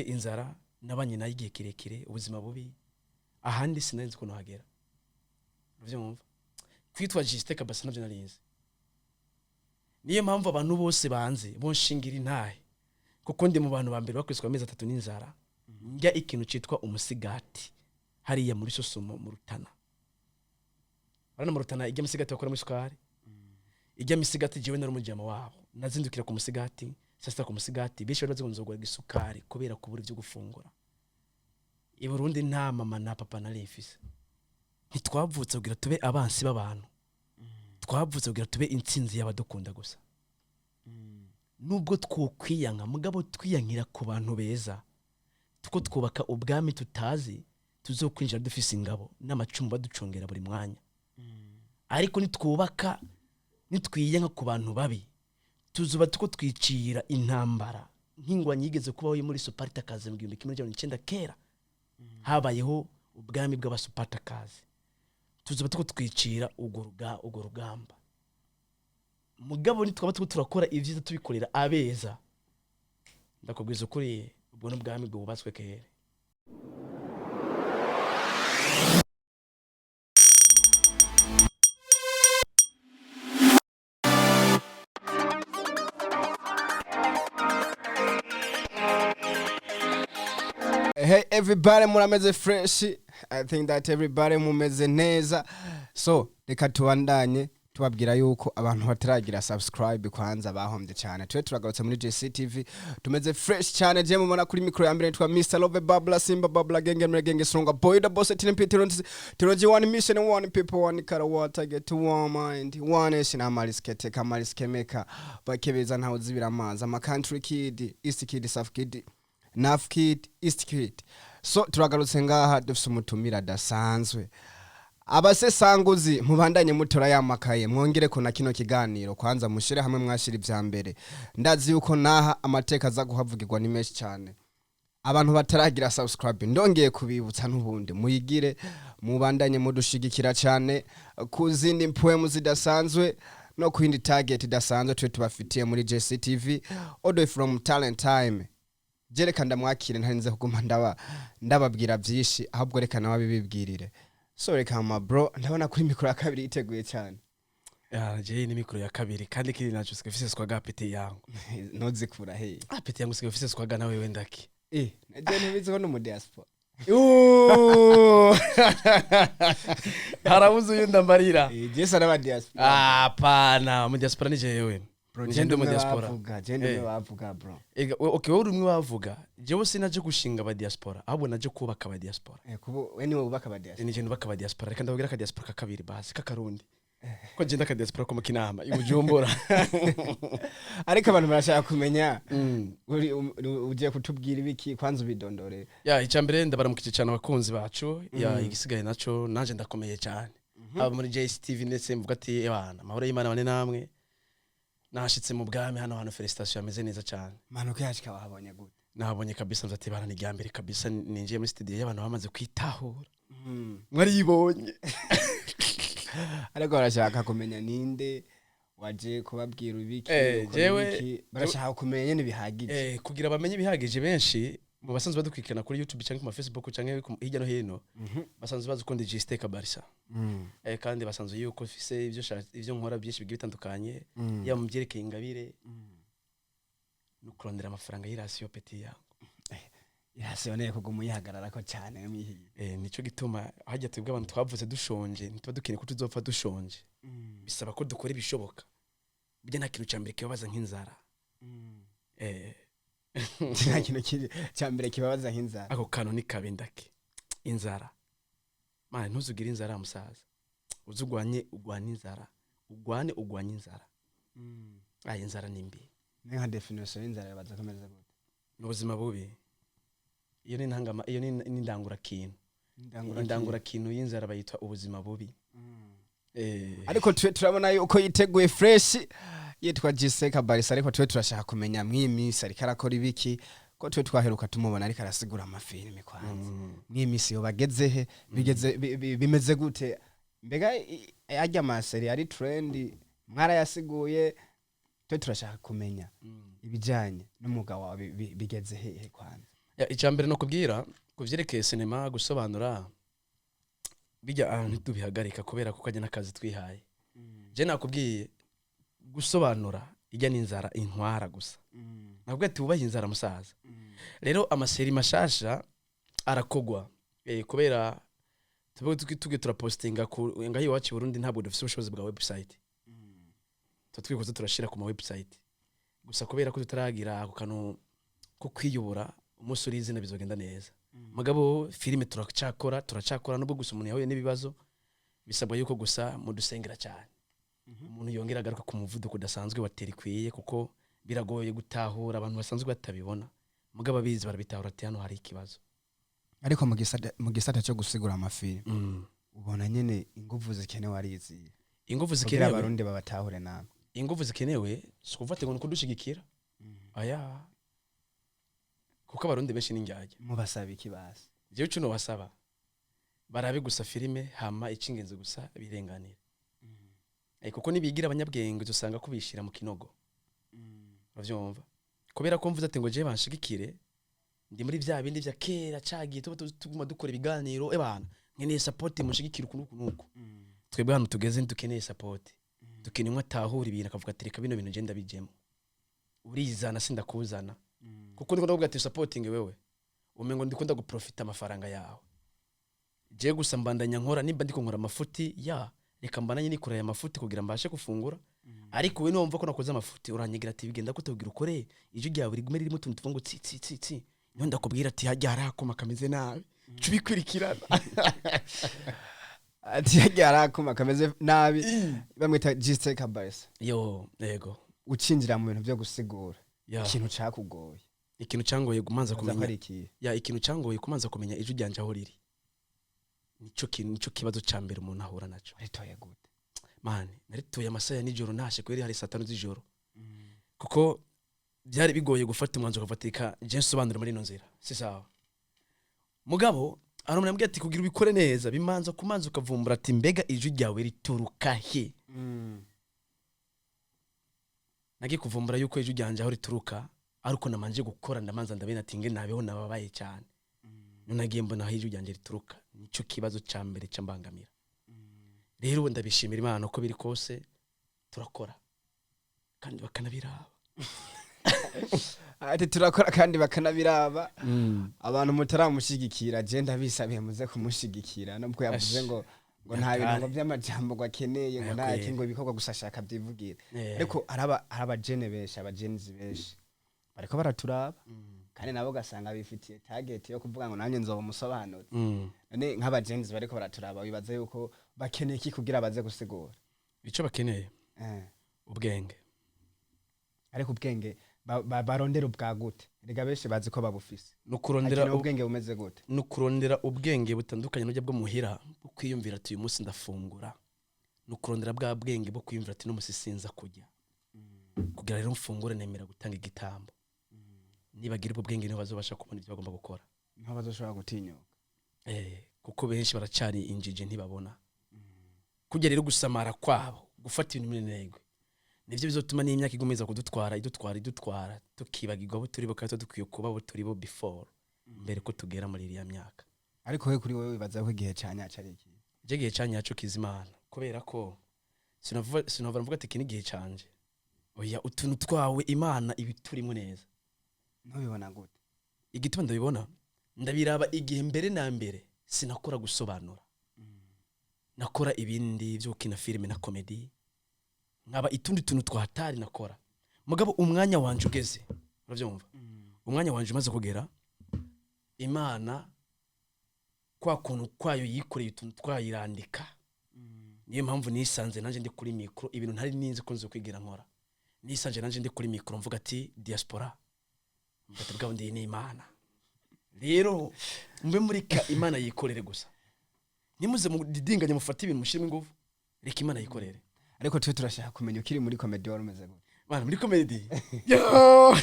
Inzara nabanye nayo igihe kirekire, ubuzima bubi, ahandi sinari ko nohagera. Uvyumva, kwitwa Justin Kabasa navyo narinzi. Niyo mpamvu abantu bose banze bonshingira intahe, kuko ndi mu bantu ba mbere bakwiswe amezi 3 n'inzara, njya ikintu citwa umusigati hariya muri Sosomo mu Rutana. Urabona mu Rutana ijya musigati bakora muri sukari, ijya misigati, jewe nari umujama wabo. Nazindukira ku musigati, saa sita ku musigati. Benshi bari bazi ngo nzogura isukari kubera kubura ibyo gufungura. I Burundi nta mama na papa nari mfise. Ntitwavutse kugira tube abansi b'abantu, twavutse kugira tube intsinzi y'abadukunda gusa. Nubwo twokwiyanka, mugabo twiyankira ku bantu beza, tuko twubaka ubwami tutazi tuzokwinjira dufise ingabo n'amacumu baducungera buri mwanya. Ariko nitwubaka, nitwiyanka ku bantu babi, tuzuba tuko twicira intambara nk'ingwanyi yigeze kubaho yo muri Spartacus mu 1900. Kera habayeho ubwami bw'Abaspartacus. Tuzuba tuko twicira urwo rugamba. Mugabo nitwaba tuko turakora ibyiza, tubikorera abeza, ndakubwiza ukuri, ubwo n'ubwami bwubatswe kera. Hey everybody, murameze fresh? I think that everybody mumeze neza. So reka tubandanye tubabwira yuko abantu bataragira subscribe kwanza bahombye cyane. Twe turagarutse muri JCTV, tumeze fresh cyane. Je mubona kuri micro ya mbere nitwa Mr Love Babla Simba Babla Genge Mregenge Songa Boy the Boss TNP Tiroji, one mission, one people, one color, water get one mind, one nation. Amariske kamariske meka bakebeza ntawe zibira amazi, ama country kid, east kid, south kid, North Kid, East Kid. So turagarutse ngaha dufise umutumira adasanzwe. Abasesanguzi mubandanye mutora yamakaye, mwongere ko na kino kiganiro kwanza mushire hamwe mwashira ivya mbere. Ndazi yuko naha amateka aza kuhavugirwa ni menshi cyane. Abantu bataragira subscribe, ndongeye kubibutsa n'ubundi muyigire, mubandanye mudushigikira cyane ku zindi mpwemu zidasanzwe no ku yindi target idasanzwe twe tubafitiye muri JCTV all the way from Talent Time. Je reka ndamwakire, ntarinze kuguma ndababwira byinshi, ahubwo reka nawe abibibwirire. So reka ma bro, ndabona kuri mikoro ya kabiri yiteguye cyane. Ya, je ni mikoro ya kabiri, kandi kiri naco sikafise swaga petit yangu. Ntuzikura he? Ah, petit yangu, sikafise swaga nawe wendaki. Naje ntibizi ko no mu diaspora. Harabuze uyu ndambarira. Je sana ba diaspora. Hapana, mu diaspora ni jewe. Bro, Nije ndi mu diaspora. Bavuga je ndi bavuga bro. Ega, okay, wowe uri umwe bavuga. Jewe sinaje gushinga aba diaspora, ahubwo naje kubaka aba diaspora. Kubo we niwe ubaka ba diaspora? Nije nubaka aba diaspora. Reka ndababwira aka diaspora ka kabiri basi k'Akarundi. Ko jenda aka diaspora ko mu Kinama i Bujumbura. Ariko abantu barashaka kumenya uri ugiye kutubwira ibiki, kwanza ubidondore. Ya, icambere ndabaramukije cyane abakunzi bacu. Ya, igisigaye naco nanje ndakomeye cyane. Aba muri JCTV ndetse mvuga ati ebana, amahoro y'Imana bane namwe. Nashitse mu bwami hano hantu, felicitation, ameze neza cyane. Manuka yashika wahabonye gute? Nabonye kabisa nzati bana ni ryambere kabisa ninjiye muri studio y'abantu bamaze kwitahura. Mwaribonye. Ariko barashaka kumenya ninde waje kubabwira ibiki, ukora ibiki. Barashaka kumenya nyene bihagije. Kugira bamenye bihagije, benshi mu basanzwe badukurikirana kuri YouTube cyangwa ku ma Facebook cyangwa hirya no hino, basanzwe bazi ko ndi Justin Kabarisa. Kandi basanzwe yuko mfise ivyo nkora byinshi bigiye bitandukanye, yaba mu byerekeye ingabire no kurondera amafaranga y'irasiyo petit yangu. Irasiyoneye kuguma uyihagararako cyane mwihiye. Nico gituma hajya twebwe abantu twavutse dushonje, ntituba dukeneye ko tuzopfa dushonje. Bisaba ko dukora ibishoboka. Burya nta kintu ca mbere kibabaza nk'inzara. Nta kintu cya mbere kibabaza nk'inzara. Ako kantu ni kabi ndake inzara. Mana, ntuzugire inzara musaza, uzugwanye ugwane inzara, ugwane ugwanye inzara. Aya, inzara ni mbi. Ni nka definition y'inzara yabaza komeza gute? Ni ubuzima bubi. Iyo ni intangama, iyo ni indangurakintu. Indangurakintu y'inzara bayitwa ubuzima bubi. Ariko twe turabona yuko yiteguye fresh, yitwa Jessica Barisa. Ariko twe turashaka kumenya mw'iyi minsi ariko arakora ibiki, ko twe twaheruka tumubona ariko arasigura amafilime kwanza. Mw'iyi minsi yo bageze he? Bigeze bimeze gute? Mbega arya amaseri ari trend mwarayasiguye? Twe turashaka kumenya ibijanye n'umwuga wawe bigeze hehe kwanza. Ya, icya mbere no kubwira ku vyerekeye sinema, gusobanura bijya ahantu ntitubihagarika kubera ko kajya n'akazi twihaye. Je nakubwiye, gusobanura ijya n'inzara intwara gusa. Nakubwiye ati wubahe inzara, musaza. Rero ama séries mashasha arakogwa, kubera tuba tugiye turapostinga ku ngaho iwacu i Burundi. Ntabwo dufise ubushobozi bwa website, tuba twikoze turashira ku ma website gusa, kubera ko tutaragira ako kantu ko kwiyubura. Umunsi uri izina bizogenda neza. Mugabo filime turacakora, turacakora, nubwo gusa umuntu yahuye n'ibibazo. Bisabwa yuko gusa mudusengera cyane, umuntu yongera agaruka ku muvuduko udasanzwe wa teri ikwiye, kuko biragoye gutahura abantu basanzwe batabibona. Mugabo abizi barabitahura ati hano hari ikibazo. Ariko mu gisata cyo gusigura amafilime, ubona nyene inguvu zikenewe ari izihe Inguvu kugira zikenewe, Abarundi babatahure namwe? Inguvu zikenewe si ukuvuga ngo ni ukudushigikira, aya, kuko Abarundi benshi ni indyarya. Mubasaba iki basi? Jewe ico nobasaba, barabe gusa filime, hama icingenzi gusa birenganire. Kuko nibigira abanyabwenge usanga kubishira mu kinogo, uravyumva? Kubera ko mvuze ati ngo jewe banshigikire, ndi muri vya bindi vya kera cagiye tuba tuguma dukora ibiganiro, ebana nkeneye support, mushigikire uku nuku nuku. Twebwe hano tugeze ntidukeneye support, dukeneye umwe atahura ibintu akavuga ati reka bino bintu je ndabijemo. Urizana, sindakuzana, kuko ndiko ndavuga ati supporting wewe, umengo ndiko ndaguprofita amafaranga yawe. Je gusa mbandanya nkora. Nimba ndiko nkora amafuti ya, reka mbandanye nikorera aya mafuti kugira mbashe gufungura. Ariko we niwumva ko nakoze amafuti, uranyigira ati bigenda gute kugira ukore ijwi ryawe rigume ririmo utuntu tuvuga ngo tsi tsi tsi tsi? Niho ndakubwira ati hajya hari akuma kameze nabi, ca ubikurikirana. Ati yagiye ari akuma kameze nabi. Bamwita Juste Kabasa. Yo, yego. Ucinjira mu bintu byo gusigura, ikintu cakugoye? Ikintu cyangoye kumanza Uza ko kumenya ari ikihe? Ya, ikintu cyangoye kumanza kumenya ijwi ryanje aho riri. Nico kintu, nico kibazo ca mbere umuntu ahura naco. Waritoye gute? Mani, narituye amasaha ya nijoro, ntashe kweri hari saa 5 z'ijoro, kuko byari bigoye gufata umwanzuro ugafatika je nsobanure muri ino nzira, si sawa. Mugabo hari umuntu yambwiye ati kugira ubikore neza bimanza kumanza ukavumbura ati mbega ijwi ryawe rituruka he? Nagiye kuvumbura yuko ijwi ryanje aho rituruka ari uko namanje gukora, ndamanza ndabena ati nge nabeho nababaye cyane. None nagiye mbona aho ijwi ryanje rituruka. Nico kibazo ca mbere cambangamira. Rero ubu ndabishimira Imana, uko biri kose turakora kandi bakanabiraba. Ati turakora kandi bakanabiraba. Abantu mutaramushigikira, je ndabisabiye muze kumushigikira, nubwo yavuze Ash. ngo nta bintu ngo Nyakare. by'amajambo ngo akeneye, ngo nta Ayakwere. ki, ngo ibikorwa gusa ashaka byivugira. Ariko hari abajene benshi, abagenzi benshi bariko baraturaba, kandi nabo ugasanga bifitiye target yo kuvuga ngo nanjye nzoba umusobanuzi. None nk'abagenzi bariko baraturaba, wibaza yuko bakeneye iki kugira baze gusigura? Ico bakeneye, ubwenge. Ariko ubwenge barondera ubwa gute? Rega benshi bazi ko babufise. No kurondera Hakenewe ubwenge bumeze gute? No kurondera ubwenge butandukanye n'ujya bwo muhira, bwo kwiyumvira ati uyu munsi ndafungura. No kurondera bwa bwenge bwo kwiyumvira ati n'umusi sinza kurya, kugira rero mfungure nemera gutanga igitambo. Nibagira ubwo bwenge niho bazobasha kubona ibyo bagomba gukora. Niho bazoshobora gutinyuka. Kuko benshi baracari injiji, ntibabona kujya. Rero gusamara kwabo, gufata ibintu minenegwe, nivyo bizotuma n'imyaka igomeza kudutwara, idutwara, idutwara, tukibagirwa abo turi bo kandi dukwiye kuba abo turi bo before, mbere ko tugera muri iriya myaka. Ariko we, kuri wowe wibaza ko igihe ca nyaco ari iki? Je gihe ca nyaco kizimana, kubera ko sinova mvuga ati iki ni igihe canje. Oya, utuntu twawe Imana ibiturimo neza. Ntubibona gute? Igituma ndabibona, ndabiraba igihe mbere na mbere sinakora gusobanura, nakora ibindi byo gukina filime na comedy, nkaba itundi tuntu twatari nakora. Mugabo umwanya wanje ugeze, urabyumva, umwanya wanje umaze kugera, Imana kwa kuntu kwayo yikoreye utuntu twayirandika. Niyo mpamvu nisanze nanjye ndi kuri mikoro, ibintu ntari ninzi ko nzi kwigira nkora. Nisanze nanjye ndi kuri mikoro mvuga ati diaspora, mvuga ati bwabo ndi ni Imana. Rero mube muri ka Imana yikorere gusa, ntimuze mudidinganye, mufate ibintu mushiremo ingufu, reka Imana yikorere. Ariko twe turashaka kumenya, ukiri muri comedy wari umeze gute? Bana, muri comedy, yo,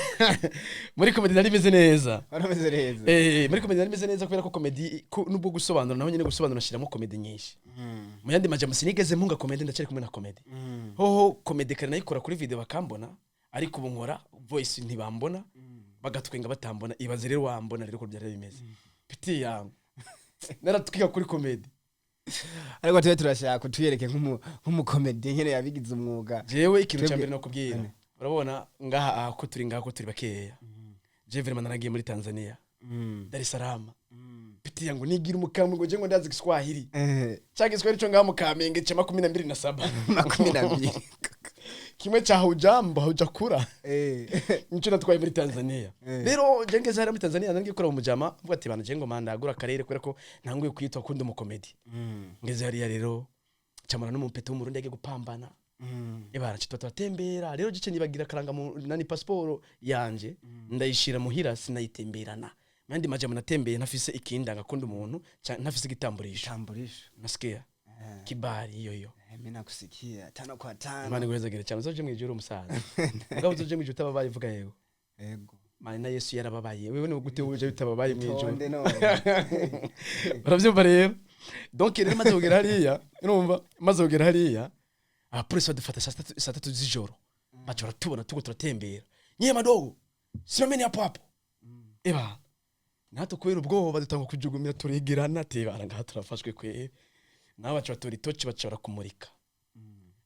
muri comedy nari meze neza. Wari umeze neza? Muri comedy nari meze neza, kubera ko comedy nubwo gusobanura naho nyine gusobanura nashiramo comedy nyinshi. Mu yandi majambo, sinigeze mpunga comedy, ndacyari kumwe na comedy. Hoho comedy kare nayikora kuri video bakambona, ariko ubu nkora voice ntibambona. Bagatwenga batambona. Ibaze rero wambona rero ko byari bimeze, petit yangu, naratwiga kuri comédie. Ariko tube turashaka kutuyereke nk'umukomedi nyene yabigize umwuga. Jewe ikintu cya Twebwe- mbere no kubwira, urabona ngaha aha ko turi ngaha, ko turi bakeya, je vraiment naragiye muri Tanzania, Dar es Salaam, petit yangu, nigira umukambwe ngo je ngo ndazi Kiswahili. Cha Kiswahili cyo ngaha mu Kamenge ca 27. 22. Kimwe cha hujambo, hujakula. Nico natwaye muri Tanzania. Rero je ngeze hariya muri Tanzania, nangiye gukora mu mujama, mvuga ati: "Bana, je ngo mandagura akarere kubera ko ntanguye kwitwa kundi umukomedi." Ngeze hariya rero, camara n'umupete w'Umurundi yagiye gupambana. Ebara citwa turatembera rero, gice nibagira karanga mu nani, passport yanje ndayishira muhira, sinayitemberana. Mandi majambo, natembeye ntafise ikindanga kundi umuntu, ntafise igitamburisho. Tamburisho. Nasikia kibali hiyo hiyo. Mimi nakusikia tano kwa tano. Imana iguhezagire cyane, uzoje mwijuru umusaza. Mugabo uzoje mwijuru utababaye, uvuga yego. Yego. Mani na Yesu yarababaye, wewe ni gute uje utababaye mwijuru? Tonde none. Uravyumva rero? Donc rero maze kugera hariya, urumva, maze kugera hariya, abapolisi badufata saa 3 z'ijoro, baca baratubona tuko turatembera: "Nyie madogo, simameni hapo hapo." Eba natwe kubera ubwoba dutanga kujugumira, turigirana tebara ngaha turafashwe kwe. Nabo baca batora itoci, baca barakumurika,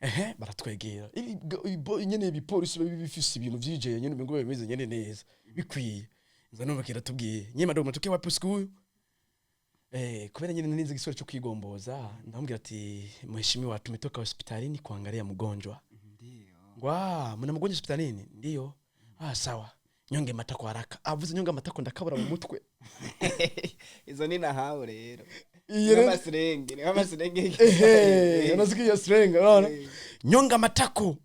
ehe, baratwegera. Nyene ibipolisi biba bifise ibintu vyijeye nyene, umengo bimeze nyene neza bikwiye. Nza numva kiratubwiye: "Nyie madogo, mnatokea wapi usiku huyu?" Kubera nyine ninzi igiswahili cyo kwigomboza, ndamubwira ati: "Mheshimiwa, tumetoka hospitalini kuangalia mgonjwa." Ndio. Ngwa: "Mna mgonjwa hospitalini?" "Ndio." "Ah, sawa, nyonge matako haraka." Avuze nyonge matako, ndakabura mu mutwe. Izo ni nahawe rero. Iyi rero- N'amaserenge, ni nk'amaserenge. Ehe, unasikia hiyo slang, unaona? Nyonga matako.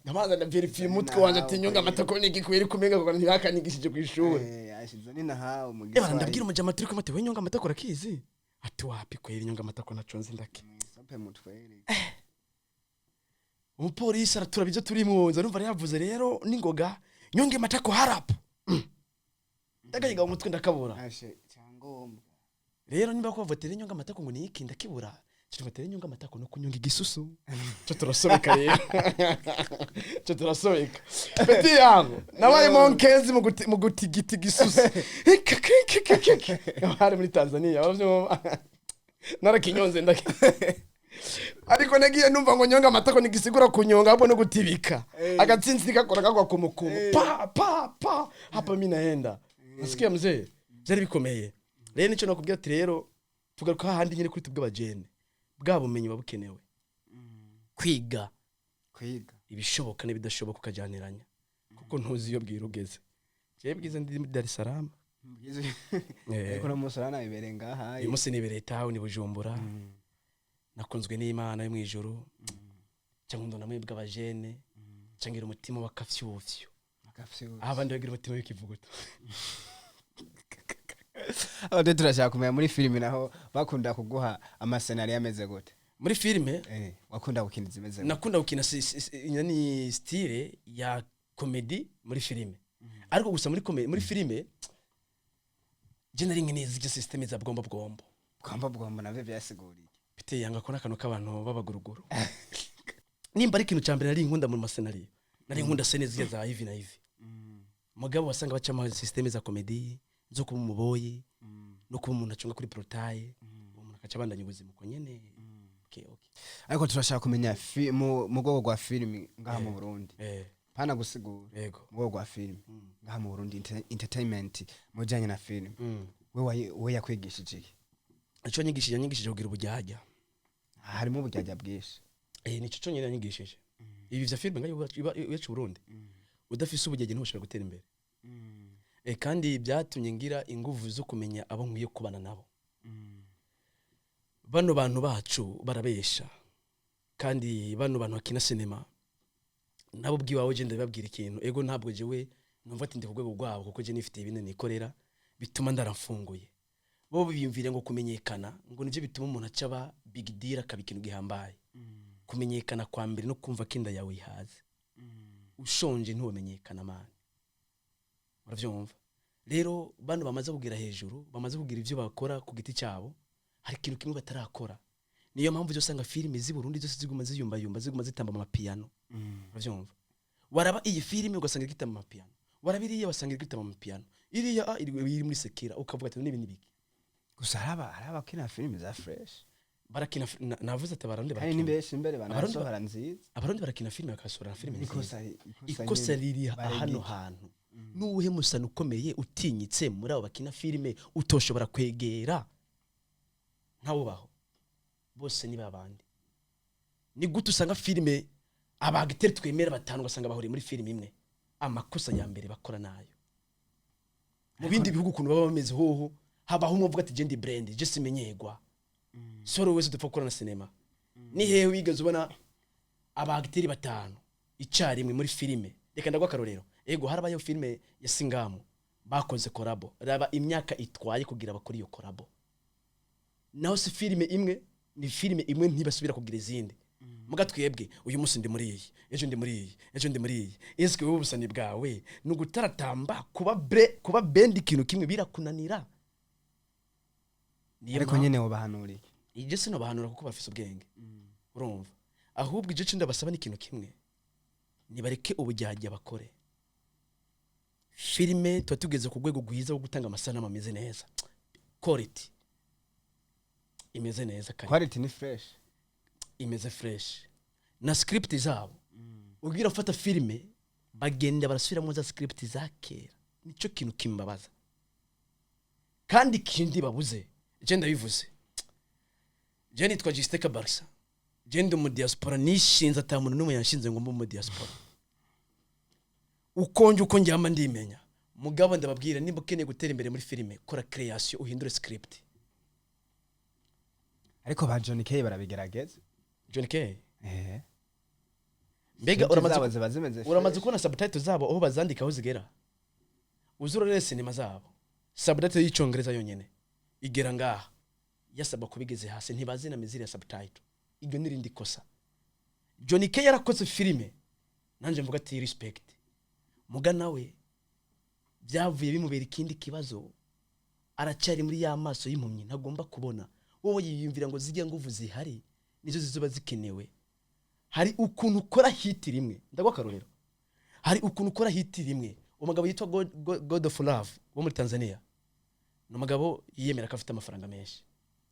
Ndabanza ndaverifiye umutwe wanje ati: "Nyonga matako ni igikweri?" Kumenga kuko ntibakanigishije ku ishuri. Izo ni nahawe mu Eba, Giswahili. ndabwira umujama turi kumwe ati: "We, nyonga matako urakizi?" Ati: "Wapi kweri, nyonga matako naco nzi ndake." Mwisope mutwere. Umupolisi araturaba ibyo turimwo, nza numva yavuze rero ningoga: "Nyonge matako harapu." Ndagayiga mu mutwe, ndakabura. Ashe cyangombwa. Rero niba ko bavuga nyonga amatako ngo ni iki, ndakibura. Cyo nyonga amatako no kunyonga igisusu, cyo turasobeka rero, cyo turasobeka. Petit yangu, nabaye monkezi mu gutigita igisusu hari muri Tanzania, uravyumva? Narakinyonze ndaki, ariko nagiye numva ngo nyonga amatako nigisigura kunyonga, ahubwo no gutibika. Agatsinzi kakora kagwa ku mukumu, pa pa pa, hapa mimi naenda. Nasikia mzee, byari bikomeye. Rero nicyo nakubwira ati rero tugaruka hahandi nyine kuri tubwe abajene, bwa bumenyi buba bukenewe kwiga. Kwiga. Ibishoboka n'ibidashoboka ukajyaniranya, kuko ntuzi iyo bwira ugeze. Jewe bwize ndi muri Dar es Salaam. Ariko no munsi urabona bibereye ngaha. Uyu munsi nibereye town Bujumbura. Nakunzwe n'Imana yo mu ijuru, cyangwa ndona mwebwe abajene, cyangwa umutima w'akafyufyu. Akafyuzi. Aho abandi bagira umutima w'ikivuguto. Aho rero turashaka kumenya, muri filime naho bakunda kuguha amascénario ameze gute? Muri filime? Wakunda gukina zimeze gute? Nakunda gukina yani style ya comédie muri filime, ariko gusa muri filime je nari nkeneye zirya système za bwombo bwombo. Bwombo bwombo navyo byasiguriye? Biteye yanga ko n'akantu k'abantu b'abaguruguru. Nimba ari ikintu cya mbere nari nkunda mu mascénario, nari nkunda scène zirya za hivi na hivi. Mugabo wasanga bacamo système za comédie zo kuba umuboyi no kuba umuntu acunga kuri portail, uwo muntu akaca abandanya ubuzima uko nyene. Okay. Ariko turashaka kumenya mu rwego rwa filimi ngaha mu Burundi, pana gusigura, mu rwego rwa filimi ngaha mu Burundi, entertainment mu bijanye na filimi, we yakwigishije iki? Ico yanyigishije kugira ubujyajya. Harimo ubujyajya bwinshi. Nico conyene yanyigishije. Ibi vya filime ngaho iwacu Burundi, udafise ubugenge ntushobora gutera imbere. Kandi byatumye ngira inguvu zo kumenya abo nkwiye kubana nabo. Bano bantu bacu barabesha, kandi bano bantu bakina sinema nabo ubwiwawe, je ndababwira ikintu. Ego, ntabwo jewe numva ati ndi ku rwego rwabo, kuko je nifitiye ibintu nikorera bituma ndaramfunguye. Bo biyumvire ngo kumenyekana ngo nivyo bituma umuntu acaba big deal, akaba ikintu gihambaye. Kumenyekana kwa mbere no kumva ko inda yawe ihaze. Ushonje ntiwamenyekana mani, uravyumva? Rero bano bamaze kugira hejuru, bamaze kugira ivyo bakora ku giti cyabo, hari ikintu kimwe batarakora. Niyo mpamvu usanga filime z'i Burundi zose ziguma ziyumbayumba, ziguma zitamba mu mapiyano, uravyumva? Waraba iyi filime ugasanga igitamba mu mapiyano. Warabiriya basanga iri kwitaba mu piano, iriya iri muri sekera, ukavuga ati: "Nibi nibiki?" Gusa hari abakina filime za fresh. Barakina navuze ati Abarundi Kandi ni barakina. benshi imbere banasohora nziza. Abarundi barakina filime, bakasohora filime nziza. Ikosa Ikosa nyene riri barengeye. hano hantu, nuwuhe musana ukomeye utinyitse muri abo bakina filime utoshobora kwegera? Ntawubaho, bose ni babandi. Ni gute usanga filime aba acteurs twemera batanu ugasanga bahuriye muri filime imwe? Amakosa ya mbere bakora nayo mu bindi bihugu, ukuntu baba bameze hoho, habaho umwe uvuga ati: "Je ndi brand, je simenyegwa soro wese dupfa gukora na sinema." Ni hehe wigeze ubona aba acteurs batanu icyarimwe muri filime? Reka ndagwa akarorero. Ego, harabayeho filime ya Singamu bakoze collabo. Raba imyaka itwaye kugira bakore iyo collabo. Naho si filime imwe, ni filime imwe, ntibasubira kugira izindi. Muga twebwe uyu munsi ndi muri iyi, ejo ndi muri iyi, ejo ndi muri iyi. Eske wowe ubusani bwawe ni ugutaratamba kuba bre kuba bendi ikintu kimwe birakunanira? Niyo Ariko mpamvu- nyene wobahanuriye? Ibyo sinobahanura kuko bafise ubwenge, urumva. Ahubwo icyo ndabasaba ni ikintu kimwe: nibareke ubujyajya, bakore filime. Tuba tugeze ku rwego rwiza rwo gutanga amasanamu ameze neza, quality imeze neza kare. Quality ni fresh. Imeze fresh na script zabo. Ubwira ufata filime, bagenda barasubiramo za script za kera. Nicyo kintu kimbabaza. Kandi ikindi babuze, je ndabivuze, je nitwa Justin Kabarisa, je ndi mu diaspora nishinze, ata muntu n'umwe yanshinze ngo mbe mu diaspora. Uko njye uko njyama ndimenya. Mugabo ndababwira, nimba ukeneye gutera imbere muri filime, kora creation, uhindure script. Ariko ba John K barabigerageza. John K? Eh. Mbega Script uramaze zabo ziba zimeze uramaze fresh. kubona subtitle zabo aho bazandika, aho zigera? Uzurorere sinema zabo, subtitle y'Icyongereza yonyene igera ngaha, yasaba kubigeze hasi. Ntibazi na miziri ya subtitle. Iryo n'irindi kosa. John K yarakoze filime, nanje mvuga ati respect. Muga nawe byavuye bimubera ikindi kibazo, aracyari muri ya maso y'impumyi, ntagomba kubona. Wowe yiyumvira ngo zijya nguvu zihari nizo zizoba zikenewe. Hari ukuntu ukora hit rimwe, ndagwa akarorero, hari ukuntu ukora hit rimwe. Umugabo yitwa God of Love wo muri Tanzania ni umugabo yiyemera ko afite amafaranga menshi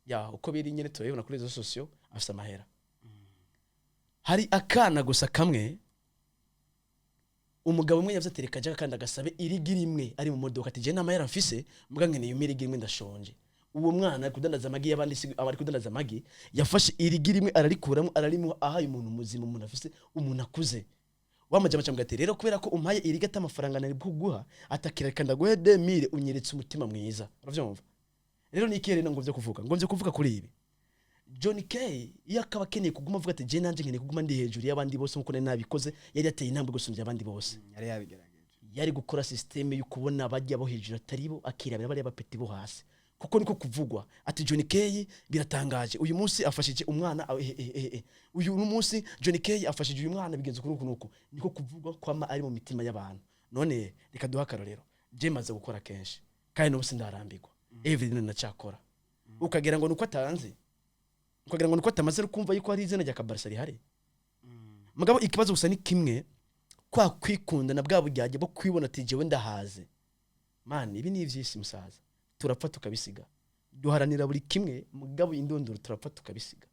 ya uko biri nyine, turabibona kuri réseaux sociaux, afite amahera. Hari akana gusa kamwe, umugabo umwe yavuze ati: "Reka ajya kandi agasabe irigi rimwe." Ari mu modoka ati: "Je nta mahera mfise, mbwa nkeneye umpe irigi rimwe, ndashonje." Uwo mwana ari kudandaza amagi y'abandi, aba ari kudandaza amagi, yafashe irigi rimwe ararikuramo, ararimuha, ahaye umuntu muzima, umuntu afise, umuntu akuze wamajama. Cyangwa ati: "Rero kubera ko umpaye irigi ata amafaranga nari kuguha," atakira, "reka ndaguhe 2000, unyeretse umutima mwiza." Uravyumva rero? Ni ikihe rero ngo vyo kuvuga kuri ibi? John K iyo akaba akeneye kuguma avuga ati: "Je nanje nkeneye kuguma ndi hejuru y'abandi bose nkuko nari nabikoze," yari yateye intambwe gusumbya abandi bose. Yari yabigerageje. Yari gukora système yo kubona bajya bo hejuru atari bo, akirabira bariya ba petits bo hasi, kuko niko kuvugwa ati: "John K biratangaje, uyu munsi afashije umwana, uyu munsi John K afashije uyu mwana, bigenze kuri uku nuku." Niko kuvugwa kwama ari mu mitima y'abantu. None reka duha akarorero: je maze gukora kenshi kandi n'ubu sindarambirwa, every day ndacakora. Ukagira ngo nuko atanze, ukagira ngo nuko atamaze no kumva yuko hari izina rya Kabarisa rihari. Mugabo ikibazo gusa ni kimwe: kwa kwikunda na bwa bujyajya bwo kwibona ati: "Jewe ndahaze." Man, ibi ni ivy'isi musaza, turapfa tukabisiga. Duharanira buri kimwe, mugabo indunduro turapfa tukabisiga.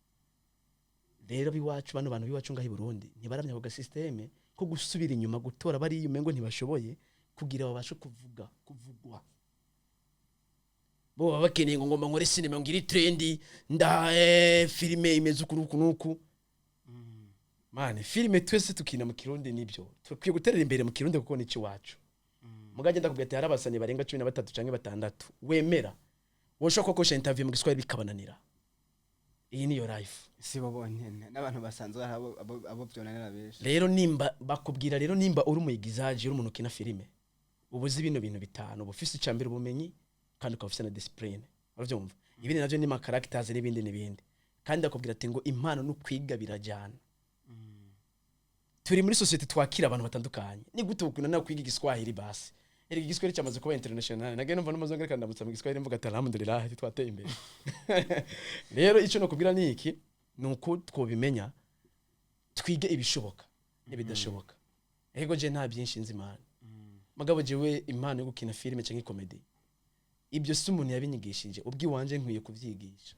Rero biwacu, bano bantu biwacu ngaho i Burundi ntibaramya ako ga système ko gusubira inyuma, gutora bariya umengo ntibashoboye, kugira babashe kuvuga, kuvugwa. Bo baba bakeneye ngo ngomba nkore sinema ngo iri trendy, nda filime imeze uku n'uku n'uku. Man, filime twese tukina mu Kirundi, nibyo tukwiye guterera imbere mu Kirundi kuko nico iwacu. Mugajya ndakubwira ati hari abasani barenga 13 canke batandatu wemera, woshobora kubakoresha interview mu Giswahili bikabananira. Iyi niyo life. Si bo bonyene, n'abantu basanzwe hari abo vyonanira benshi. Rero nimba bakubwira, rero nimba uri umuyigizaji, uri umuntu ukina filime, uba uzi bino bintu bitanu: uba ufise icya mbere ubumenyi, kandi ukaba ufise na discipline, urabyumva. Ibindi navyo ni ma characters n'ibindi n'ibindi. Kandi akubwira ati ngo impano no kwiga birajyana. Turi muri société twakira abantu batandukanye. Ni gute ukunda nawe kwiga Igiswahili? Basi erega Igiswahili cyamaze kuba international. Nage numva n'umuzungu ariko ndamutsa mu Giswahili, mvuga ati: "Alhamdulillah, twateye imbere." Rero icyo nokubwira ni iki: ni uko twobimenya, twige ibishoboka n'ibidashoboka. Ego, je nta byinshi nzi, man. Mugabo jewe impano yo gukina filime canke comedy, ibyo si umuntu yabinyigishije, ubwiwanje nkwiye kuvyigisha.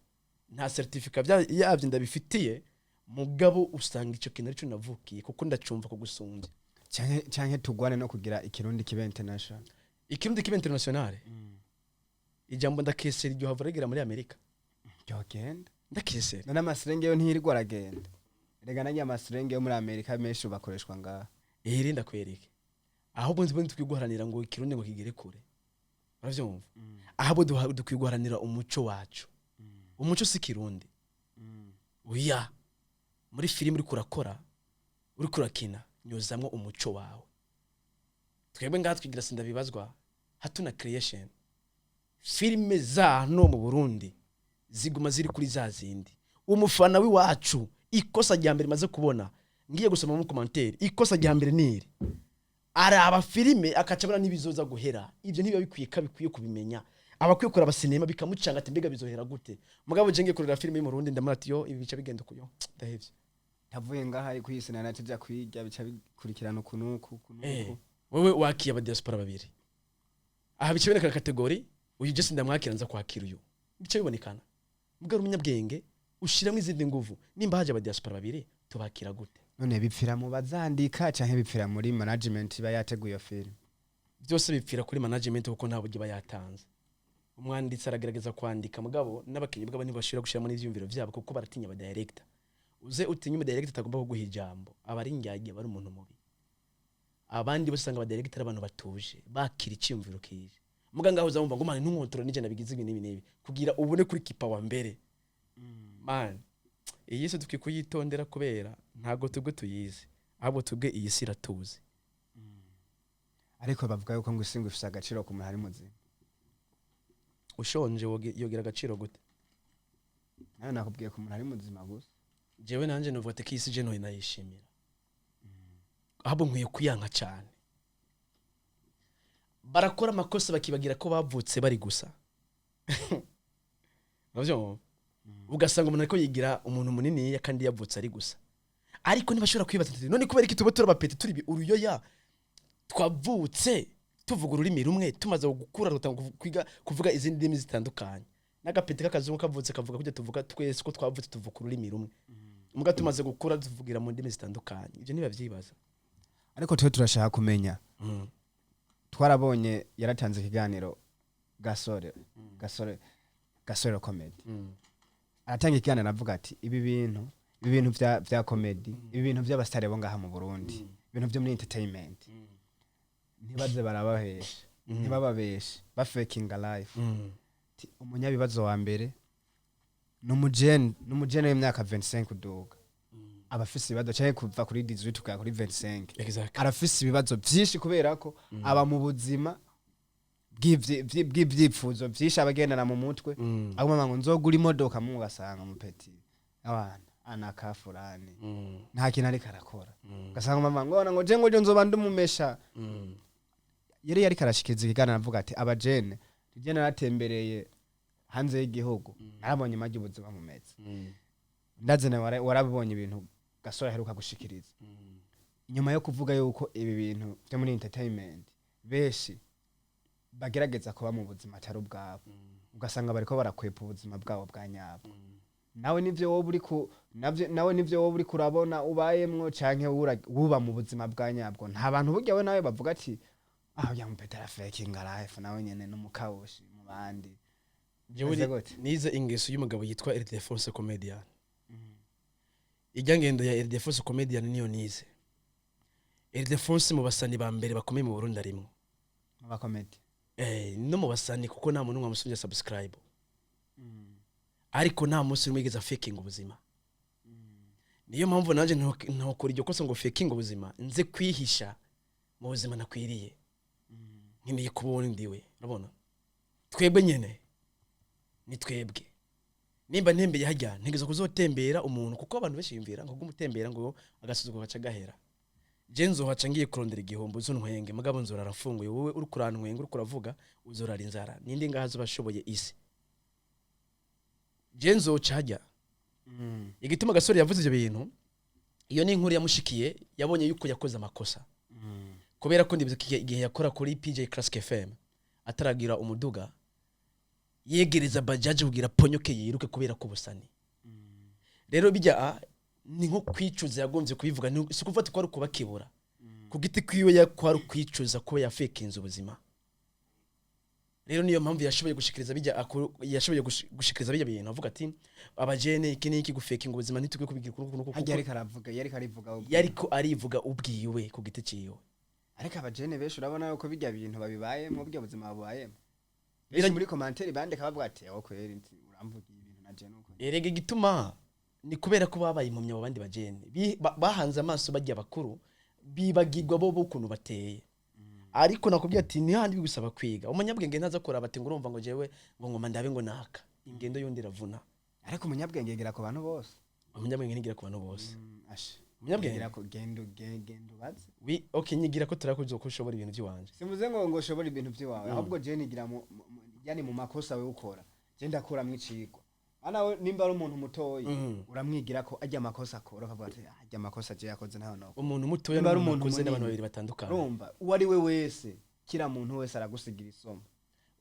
Nta certificat yavyo ndabifitiye, mugabo usanga ico kintu arico navukiye, kuko ndacumva kugusumbya. Canke tugwane no kugira Ikirundi kibe international. Ikirundi kibe international? Ijambo ndakesera iryo hava rigera muri Amerika. Byogenda. Ndakesera. None amaslang yo ntirirwa aragenda? Rega nanjye amaslang yo muri Amerika menshi bakoreshwa ngaha. Ere ndakwereke, ahubwo nzi dukwiye guharanira ngo Ikirundi ngo kigere kure, uravyumva? Ahubwo dukwiye guharanira umuco wacu. Umuco si Kirundi. Oya, muri filime uriko urakora, uriko urakina, nyuzamwo umuco wawe. Twebwe ngaha twigira sindabibazwa hatuna creation. Filime za hano mu Burundi ziguma ziri kuri za zindi. Umufana w'iwacu, ikosa rya mbere maze kubona ngiye gusoma muri commentaire, ikosa rya mbere niri araba filime akaca abona n'ibizoza guhera. Ibyo ntibiba bikwiye ko bikwiye kubimenya. Abakwiye kuraba sinema bikamucanga ati: "Mbega bizohera gute?" Mugabo je ngiye kureba filime y'Umurundi, ndamara ati: "Yo, ibi bica bigenda kuyo." Ndahevye. Tavuye ngaha ari kuyisina na tuja kwiga, bica bikurikirana uku nuku uku nuku. Wewe wakiye aba diaspora babiri aha, bica bibonekana catégorie: uyu je sindamwakira, nza kwakira uyu. Bica bibonekana. Mugabo umunyabwenge ushiramo izindi nguvu: nimba haje aba diaspora babiri, tubakira gute? None bipfira mu bazandika canke bipfira muri management iba yateguye iyo film? Byose bipfira kuri management, kuko nta buryo iba yatanze. Umwanditsi aragerageza kwandika, mugabo n'abakinnyi bwabo ntibashobora gushyiramo n'ivyiyumviro vyabo kuko baratinya aba director. Uze utinye umu director atagomba kuguha ijambo, aba ari indyarya, aba ari umuntu mubi. Abandi bose usanga aba director ari abantu batuje, bakira iciyumviro kije. Muga ngaho uzamumva ngo: "Man, ntunkontorore, nije nabigize ibi n'ibi n'ibi," kugira ubone kuri kipa wa mbere. Man, iyi si dukwiye kuyitondera, kubera ntabwo twebwe tuyizi, ahubwo twebwe iyi si iratuzi. Ariko bavuga yuko ngo isi ngo ifise agaciro ku muntu ari muzima. Ushonje yogira agaciro gute? Nawe nakubwiye ku muntu ari muzima gusa. Jewe nanje novuga ati ko iyi si je ntoye nayishimira, ahubwo nkwiye kuyanka cyane. Barakora amakosa bakibagira ko bavutse bari gusa. Uravyumva? Ugasanga umuntu ariko yigira umuntu munini kandi yavutse ari gusa. Ariko ntibashobora kwibaza ati: "None kubera iki tuba turi abapeti, turi uruyoya, twavutse tuvuga ururimi rumwe, tumaze gukura dutanga kwiga kuvuga izindi ndimi zitandukanye?" N'agapeti k'akazungu kavutse kavuga kujya tuvuga twese, ko twavutse tuvuga ururimi rumwe, muga tumaze gukura tuvugira mu ndimi zitandukanye. Ibyo ntibabyibaza. Ariko twe turashaka kumenya, twarabonye yaratanze ikiganiro Gasore, Gasore Comedy. Aratanga ikiganiro avuga ati: Ibi bintu vya comedy, ibi bintu by'abasitari bo ngaha mu Burundi, ibintu byo muri entertainment, ntibaze barabahesha, ntibababeshe bafakinga life." Ati, umunyabibazo wa mbere ni umujene w'imyaka 25 kuduga, aba afise ibibazo, canke kuva kuri 18 kugera kuri 25. Arafise ibibazo vyinshi kubera ko aba mu buzima bw'ivyifuzo vyinshi, abagendana mu mutwe, aguma ngo nzogura imodoka, mu ugasanga umupeti abana anaka fulani nta kintu ariko arakora. Ugasanga mama ngo ngo je ngo je nzoba ndumumesha. Yari yariko arashikiriza ikiganiro avuga ati: "Abajene tujye, naratembereye hanze y'igihugu, narabonye amajyi ubuzima bumeze." Ndaze nawe warabibonye ibintu Gasore aheruka gushikiriza inyuma yo kuvuga yuko ibi bintu byo muri entertainment benshi bagerageza kuba mu buzima atari ubwabo, ugasanga bariko barakwepa ubuzima bwabo bwa nyabwo. Nawe nivyo wowe uri ku navyo, nawe nivyo wowe uri kurabona ubayemwo, canke wuba mu buzima bwa nyabwo? Nta bantu burya we nawe bavuga ati: "Ah, uya mupeta arafakinga life, nawe nyene n'umukawushi mu bandi"? Jewe Meze gute? Nize ingeso y'umugabo yitwa Ildefonse Comedian. Ijya ngendo ya Ildefonse Comedian niyo nize. Ildefonse mu basani ba mbere bakomeye mu Burundi arimwo. Mu bakomedi. No mu basani, kuko nta muntu n'umwe wamusumbya subscribe, ariko nta munsi n'umwe yigeze afakinga ubuzima. Niyo mpamvu nanjye ntokora iryo kosa ngo fakinga ubuzima, nze kwihisha mu buzima nakwiriye, nkeneye kubona ndiwe. Urabona twebwe nyene ni twebwe. Nimba ntembeye hajya, ntegereza kuzotembera umuntu, kuko abantu benshi biyumvira ngo gumutembera ngo agasuzuguro gaca gahera. Je nzohaca ngiye kurondera igihombo uzontwenge, mugabo nzorara mfunguye. Wowe uri kurantwenga, uri kuravuga, uzorara inzara. Ninde ngaha azobashoboye isi? Je nzoca hajya. Igituma Gasore yavuze ivyo bintu, iyo ni inkuru yamushikiye, yabonye yuko yakoze amakosa. Kubera ko ndibuka igihe yakora kuri PJ Classic FM ataragira umuduga, yegereza bajaji kugira ponyoke yiruke kubera ko ubusani. Rero bijya ni nko kwicuza, yagombye kubivuga. Si ukuvuga ko ari ukubakebura ku giti kwiwe, ko ari ukwicuza kuba yafekinze ubuzima. Rero niyo mpamvu yashoboye gushikiriza bijya yashoboye gushikiriza bijya bintu, avuga ati abajene iki n'iki, gufekinga ubuzima ntitukwiye kubigira uku n'uku. Harya ariko aravuga, yariko arivuga ubwe. Yariko arivuga ubwiwe ku giti ciwe. Ariko abajene benshi urabona yuko bijya bintu babibayemo, burya buzima babubayemo benshi. Muri commentaire bandika bavuga ati: "Aho kweri uramvugiye ibintu na je nuko." Erega igituma ni kubera ko babaye impumyi. Abo bandi bajene bahanze amaso bajya bakuru, bibagirwa bo ukuntu bateye. Ariko nakubwiye ati ni handi bigusaba kwiga. Umunyabwenge ntaza kuraba ati ngo urumva ngo jewe ngo ngoma ndabe ngo naka ingendo yundi iravuna. Ariko umunyabwenge yegera ku bantu bose. Umunyabwenge ntigira ku bantu bose. Ashe. Umunyabwenge? Yegera ku gendo gendo baze. Wi, okay, nyigira ko turakuzo ko ushobora ibintu by'iwanje. Simvuze ngo ushobore ibintu by'iwawe, ahubwo je nigira yani mu makosa wewe ukora, je ndakuramwo icigwa. Ana we nimba ari umuntu mutoyi, uramwigira ko ajya amakosa akora, ukavuga ati: "Ah, ajya amakosa je yakoze ntaho no." Umuntu mutoya Nimba ari n'umuntu umuntu akuze n'abantu munini. babiri batandukanye. Urumva, uwo ari we wese, kila muntu wese aragusigira isomo.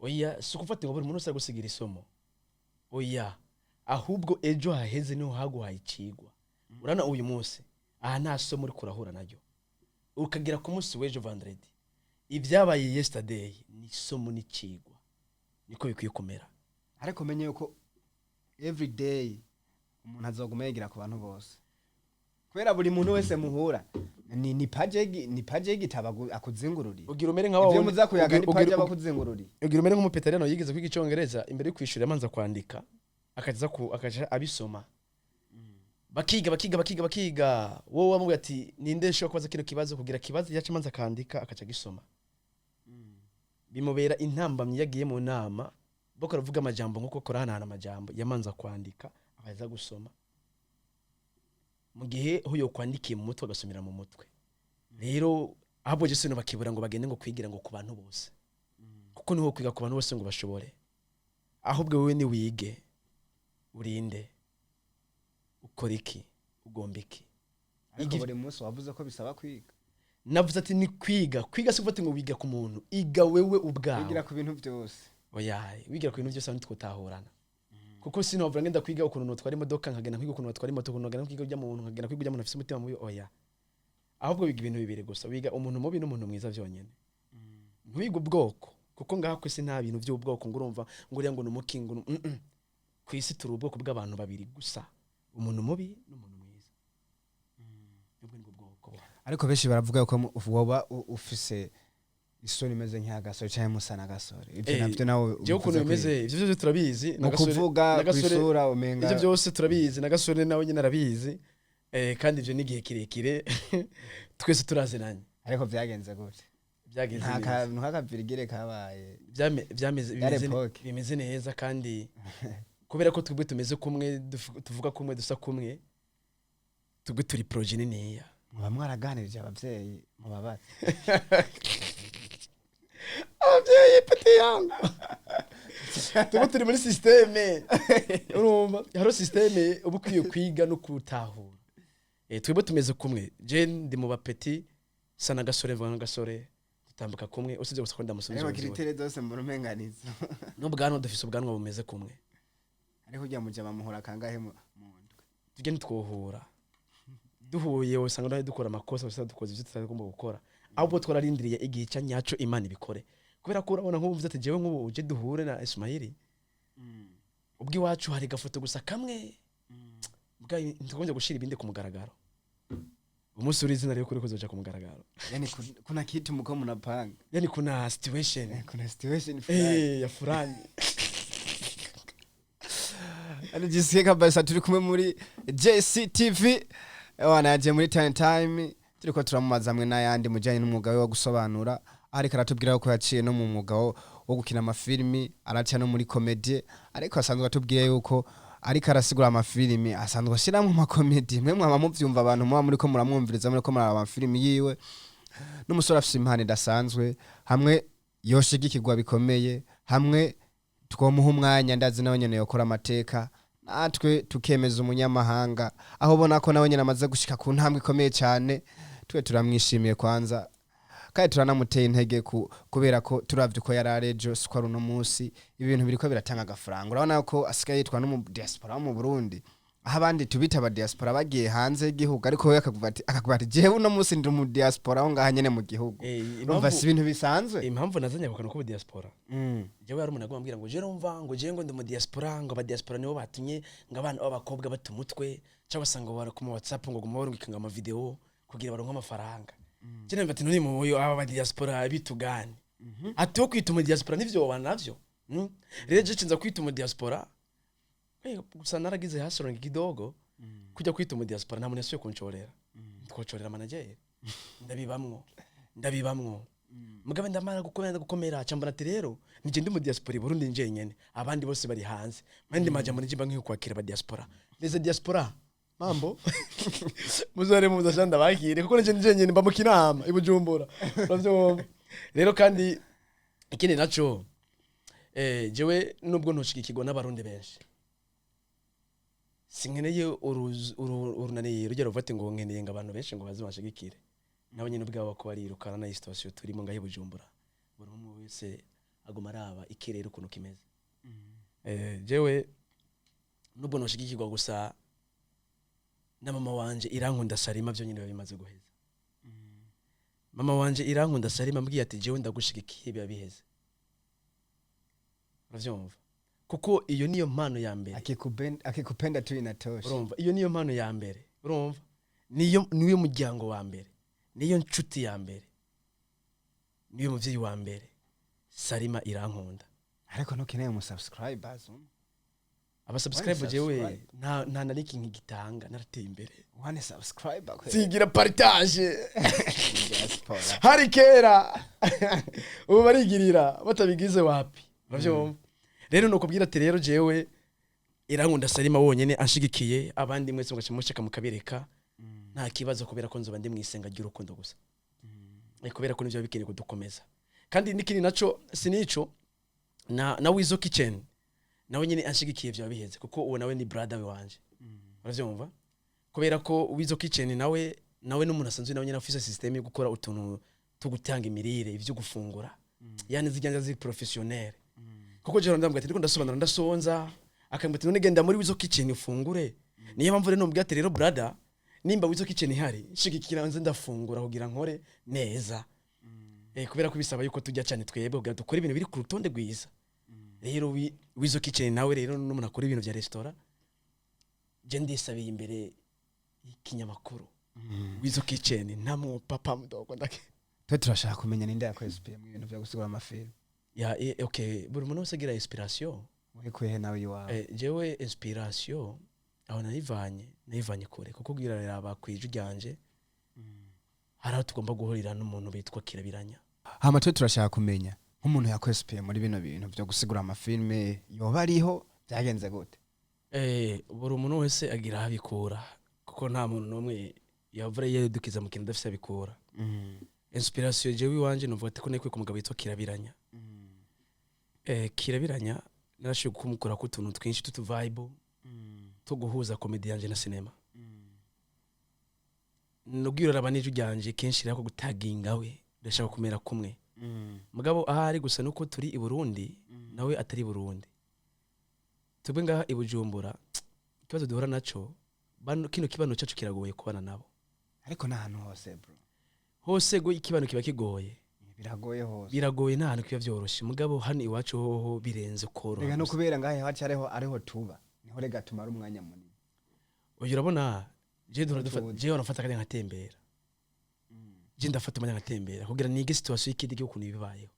Oya, si ukufata ngo buri muntu wese agusigira isomo, oya. Ahubwo ejo haheze niho haguhaye icigwa. Urabona uyu munsi aha nta somo uriko urahura naryo, ukagera ku munsi w'ejo vendredi, ibyabaye yesterday ni isomo n'icigwa, niko bikwiye kumera. Ariko menye yuko every day umuntu azoguma yigira ku bantu bose, kubera buri muntu wese muhura ni page y'igitabo akuzingururiye. Ugira umere nka wa Ivyo wundi- muza kuyaga ni page aba akuzingururiye. Ugira umere nk'umupeterano yigeze kwiga icongereza, imbere yo kwishura yamanza kwandika, akaza ku akaja abisoma, bakiga, bakiga, bakiga, bakiga. Wowe wamubwira ati: "Ninde nshobora kubaza kino kibazo?" Kugira kibazo yaca amanza akandika, akaca agisoma. Bimubera intambamyi iyo agiye mu nama boko aravuga amajambo, nkuko kurahanahana amajambo, yamanza kwandika akaza gusoma, mu gihe ho yokwandikiye mu mutwe agasomera mu mutwe. Rero ahubwo je sino bakibura ngo bagende ngo kwigira ngo ku bantu bose, kuko niho kwiga ku bantu bose ngo bashobore. Ahubwo wowe ni wige, urinde, ukora iki, ugomba iki. Ariko buri munsi wavuze ko bisaba kwiga. Navuze ati ni kwiga. Kwiga si ufata ngo wiga ku muntu, iga wewe ubwawe. Wigira ku bintu byose. Oya, wigira ku bintu byose ntitwotahurana, kuko sinovuga ngenda kwiga ukuntu notwara imodoka, nkagenda kwiga ukuntu batwara imodoka, ukuntu nkagenda kwiga ujya muntu, nkagenda kwiga ujya muntu afise umutima mubi. Oya, ahubwo wiga ibintu bibiri gusa: wiga umuntu mubi n'umuntu mwiza byonyine. Ntiwiga ubwoko, kuko ngaha ku isi nta bintu by'ubwoko ngo urumva ngo uriya ngo ni umukingo. Ku isi turi ubwoko bw'abantu babiri gusa: umuntu mubi n'umuntu mwiza. Ubwo nibwo bwoko buhari. Ariko benshi baravuga ko woba ufise isura imeze nk'iyagasore cyangwa musa n'agasore. Ibyo nabyo nawe Jewe ukuntu ubivuze bimeze, ivyo byose turabizi. Mu kuvuga na Gasore- kw'isura umenga. Ivyo byose turabizi, na Gasore nawe nyine arabizi. Kandi ivyo ni igihe kirekire twese turazinanye. Ariko byagenze gute? Byagenze Nta neza. kantu k'akavirigire kabaye? Byameze Yari bimeze époque. Bimeze neza, kandi kubera ko twebwe tumeze kumwe, tuvuga kumwe, dusa kumwe, twebwe turi projet niniya. Muba mwaraganirije abavyeyi mubabaze? Ababyeyi, petit yangu, tuba turi muri système. Urumva hariho système uba ukwiye kwiga no gutahura. Twebwe tumeze kumwe. Je ndi mu bapeti sa na Gasore, mvuga na Gasore, dutambuka kumwe, usibye gusa ko ndamusubiza Ariko ubuzima. critères zose murumenganizo. N'ubwanwa, dufise ubwanwa bumeze kumwe. Ariko ujya mujama muhura kangahe mu ndwi? Tujye ntitwohura. Duhuye usanga nawe dukora amakosa, usanga dukoze ibyo tutagomba gukora. Ahubwo twararindiriye igihe cya nyaco Imana ibikore, kubera ko urabona nk'ubu mvuze ati jewe nk'ubu uje duhure na Ismaili, ubwo iwacu hari gafoto gusa kamwe bwa ntitugombye gushira ibindi ku mugaragaro. Umunsi uri izina rero kuri kuzoja ku mugaragaro. Yani kuna kitu muko mnapanga. Yani kuna situation. Kuna situation fulani. Ya fulani. Anijisikie kabisa turi kumwe muri JCTV, wana yaje muri Time Time, turiko turamubaza hamwe n'ayandi mujanye n'umwuga we wo gusobanura. Ariko aratubwira ko yaciye no mu mwuga wo gukina amafilimi, araca no muri comédie. Ariko asanzwe atubwiye yuko ariko arasigura amafilimi, asanzwe ashiramwo amakomedi. Mwe mwaba muvyumva, abantu muba muriko muramwumviriza, muriko muraraba amafilimi yiwe, n'umusore afise impano idasanzwe. Hamwe yoshigikirwa bikomeye, hamwe twomuha umwanya, ndazi nawe nyene yokora amateka, natwe tukemeza umunyamahanga, aho ubona ko nawe nyene amaze gushika ku ntambwe ikomeye cyane. Twe turamwishimiye kwanza. Kandi turanamuteye intege kubera ko turavye uko yari ari ejo siko ari uno munsi. Ibintu biriko biratanga agafaranga. Urabona ko asigaye yitwa no mu diaspora wo mu Burundi, aho abandi tubita aba diaspora bagiye hanze y'igihugu, ariko we akakuvuga ati jewe uno munsi ndi mu diaspora aho ngaha nyene mu gihugu. Urumva si ibintu bisanzwe. Impamvu nazanye ako kantu ko diaspora, jewe hari umuntu agomba ambwira ngo je urumva ngo jewe ngo ndi mu diaspora, ngo aba diaspora nibo batumye ngo abana b'abakobwa bata umutwe, cyangwa se ngo bara ku ma WhatsApp ngo guma barungika ngo ama video kugira baronke amafaranga. Je numva ati none mu aba ba diaspora bitugane ati wo kwita umu diaspora nivyo woba navyo. Rero je cinza kwita umu diaspora, gusa naragize hasi kidogo kujya kwita umu diaspora. Nta muntu yasubiye kuncorera, twocorera manager, ndabibamwo, ndabibamwo. Mugabe ndamara gukomera, ndagukomera cyambona ati rero nije ndi mu diaspora i Burundi njenyene, abandi bose bari hanze. Mandi majambo nije banki kwakira aba diaspora, les diaspora, mambo muzare muza shanda bakire, kuko nije njenyene mba mu Kinama i Bujumbura, uravyumva. Rero kandi ikindi naco, jewe nubwo ntoshigikirwa n'Abarundi benshi, sinkeneye urunani rujya ruva ati ngo nkeneye ngo abantu benshi ngo baze banshigikire. Nabo nyine ubwabo ko barirukana na situation turimo ngaho i Bujumbura, buri umwe wese aguma araba ikirere ukuntu kimeze. Jewe nubwo ntoshigikirwa gusa na mama wanje Irankunda Salima, byo nyine biba bimaze guheza. Mama wanje Irankunda Salima ambwiye ati jewe ndagushigikiye, biba biheze, uravyumva, kuko iyo niyo mpano ya mbere. Akikupenda tu inatosha. Urumva, iyo niyo mpano ya mbere, urumva, niyo muryango wa mbere, niyo nshuti ya mbere, niyo muvyeyi wa mbere, Salima Irankunda. Ariko ntukeneye umu subscribers umwe? Aba subscribe One jewe subscribe. nta na link nkigitanga, narateye imbere. One subscriber kwe. Sigira partage. Diaspora. Hari kera, ubu barigirira batabigize wapi, uravyumva. Rero nukubwira ati rero jewe Irankunda Salima wonyene anshigikiye, abandi mwese mugaca mushaka mukabireka, nta kibazo, kubera ko nzoba ndi mwisenga ry'urukundo gusa. Kubera ko nivyo bikeneye kudukomeza. Kandi n'ikindi naco sinico na Wizo Kitchen nawe nyine anshigikiye, vyoba biheze, kuko uwo nawe ni brother wanje, uravyumva, kubera ko Wizo Kitchen nawe n'umuntu asanzwe nawe nyine afise system yo gukora utuntu two gutanga imirire, ivyo gufungura, yani zijyanja ziri professionnel. Kuko jewe ndambwira ati ndiko ndasobanura, ndasonza, akambwira ati none genda muri Wizo Kitchen ufungure. Niyo mpamvu rero nombwira ati rero brother, nimba Wizo Kitchen ihari, shigikira nze ndafungura kugira nkore neza. Kubera ko bisaba yuko tujya cyane twebwe kugira dukore ibintu biri ku rutonde rwiza. Rero Wizo Kitchen nawe rero n'umuntu akora ibintu bya restaurant, je ndisabiye imbere y'ikinyamakuru Wizo Kitchen nta papa mdogo ndake. Twe turashaka kumenya ninde yakwinspire mu bintu byo gusigura amafilm. Ya, okay, buri muntu wese agira inspiration. Wikuye nawe iwawe? Jewe inspiration aho nayivanye kure, kuko kugira raba kwijwi ryanje hari aho tugomba guhurira n'umuntu bitwa Kirabiranya. Hama twe turashaka kumenya nk'umuntu yakwinspire muri bino bintu byo gusigura amafilme, yoba ariho, byagenze gute? Buri muntu wese agira aho abikura, kuko nta muntu n'umwe yavura yedukiza mu kintu adafise abikura. Inspiration jewe iwanje nuvuga ati ko nikuye ku mugabo witwa Kirabiranya. Kirabiranya narashoboye kumukora ko utuntu twinshi tutu vibe two guhuza comedy yanje na cinema. Nubwira raba n'ijwi ryanje kenshi rero ko gutaginga we ndashaka kumera kumwe. Mugabo ahari gusa nuko turi i Burundi, nawe atari i Burundi, twebwe ngaha i Bujumbura ikibazo duhura naco bano, kino kibano cyacu kiragoye kubana nabo. Ariko n'ahantu hose, bro. Hose go ikibano kiba kigoye. Biragoye hose. Biragoye, nta hantu kiba vyoroshe, mugabo hano iwacu hoho birenze koroha Rega no gusa. Kubera ngahe iwacu ariho tuba, niho rega tumara umwanya munini. Uyu urabona je duhora dufata Tuzi. je nafata akanya nkatembera, je ndafata umwanya nkatembera kugira nige situation y'ikindi gihugu ukuntu ibibayeho.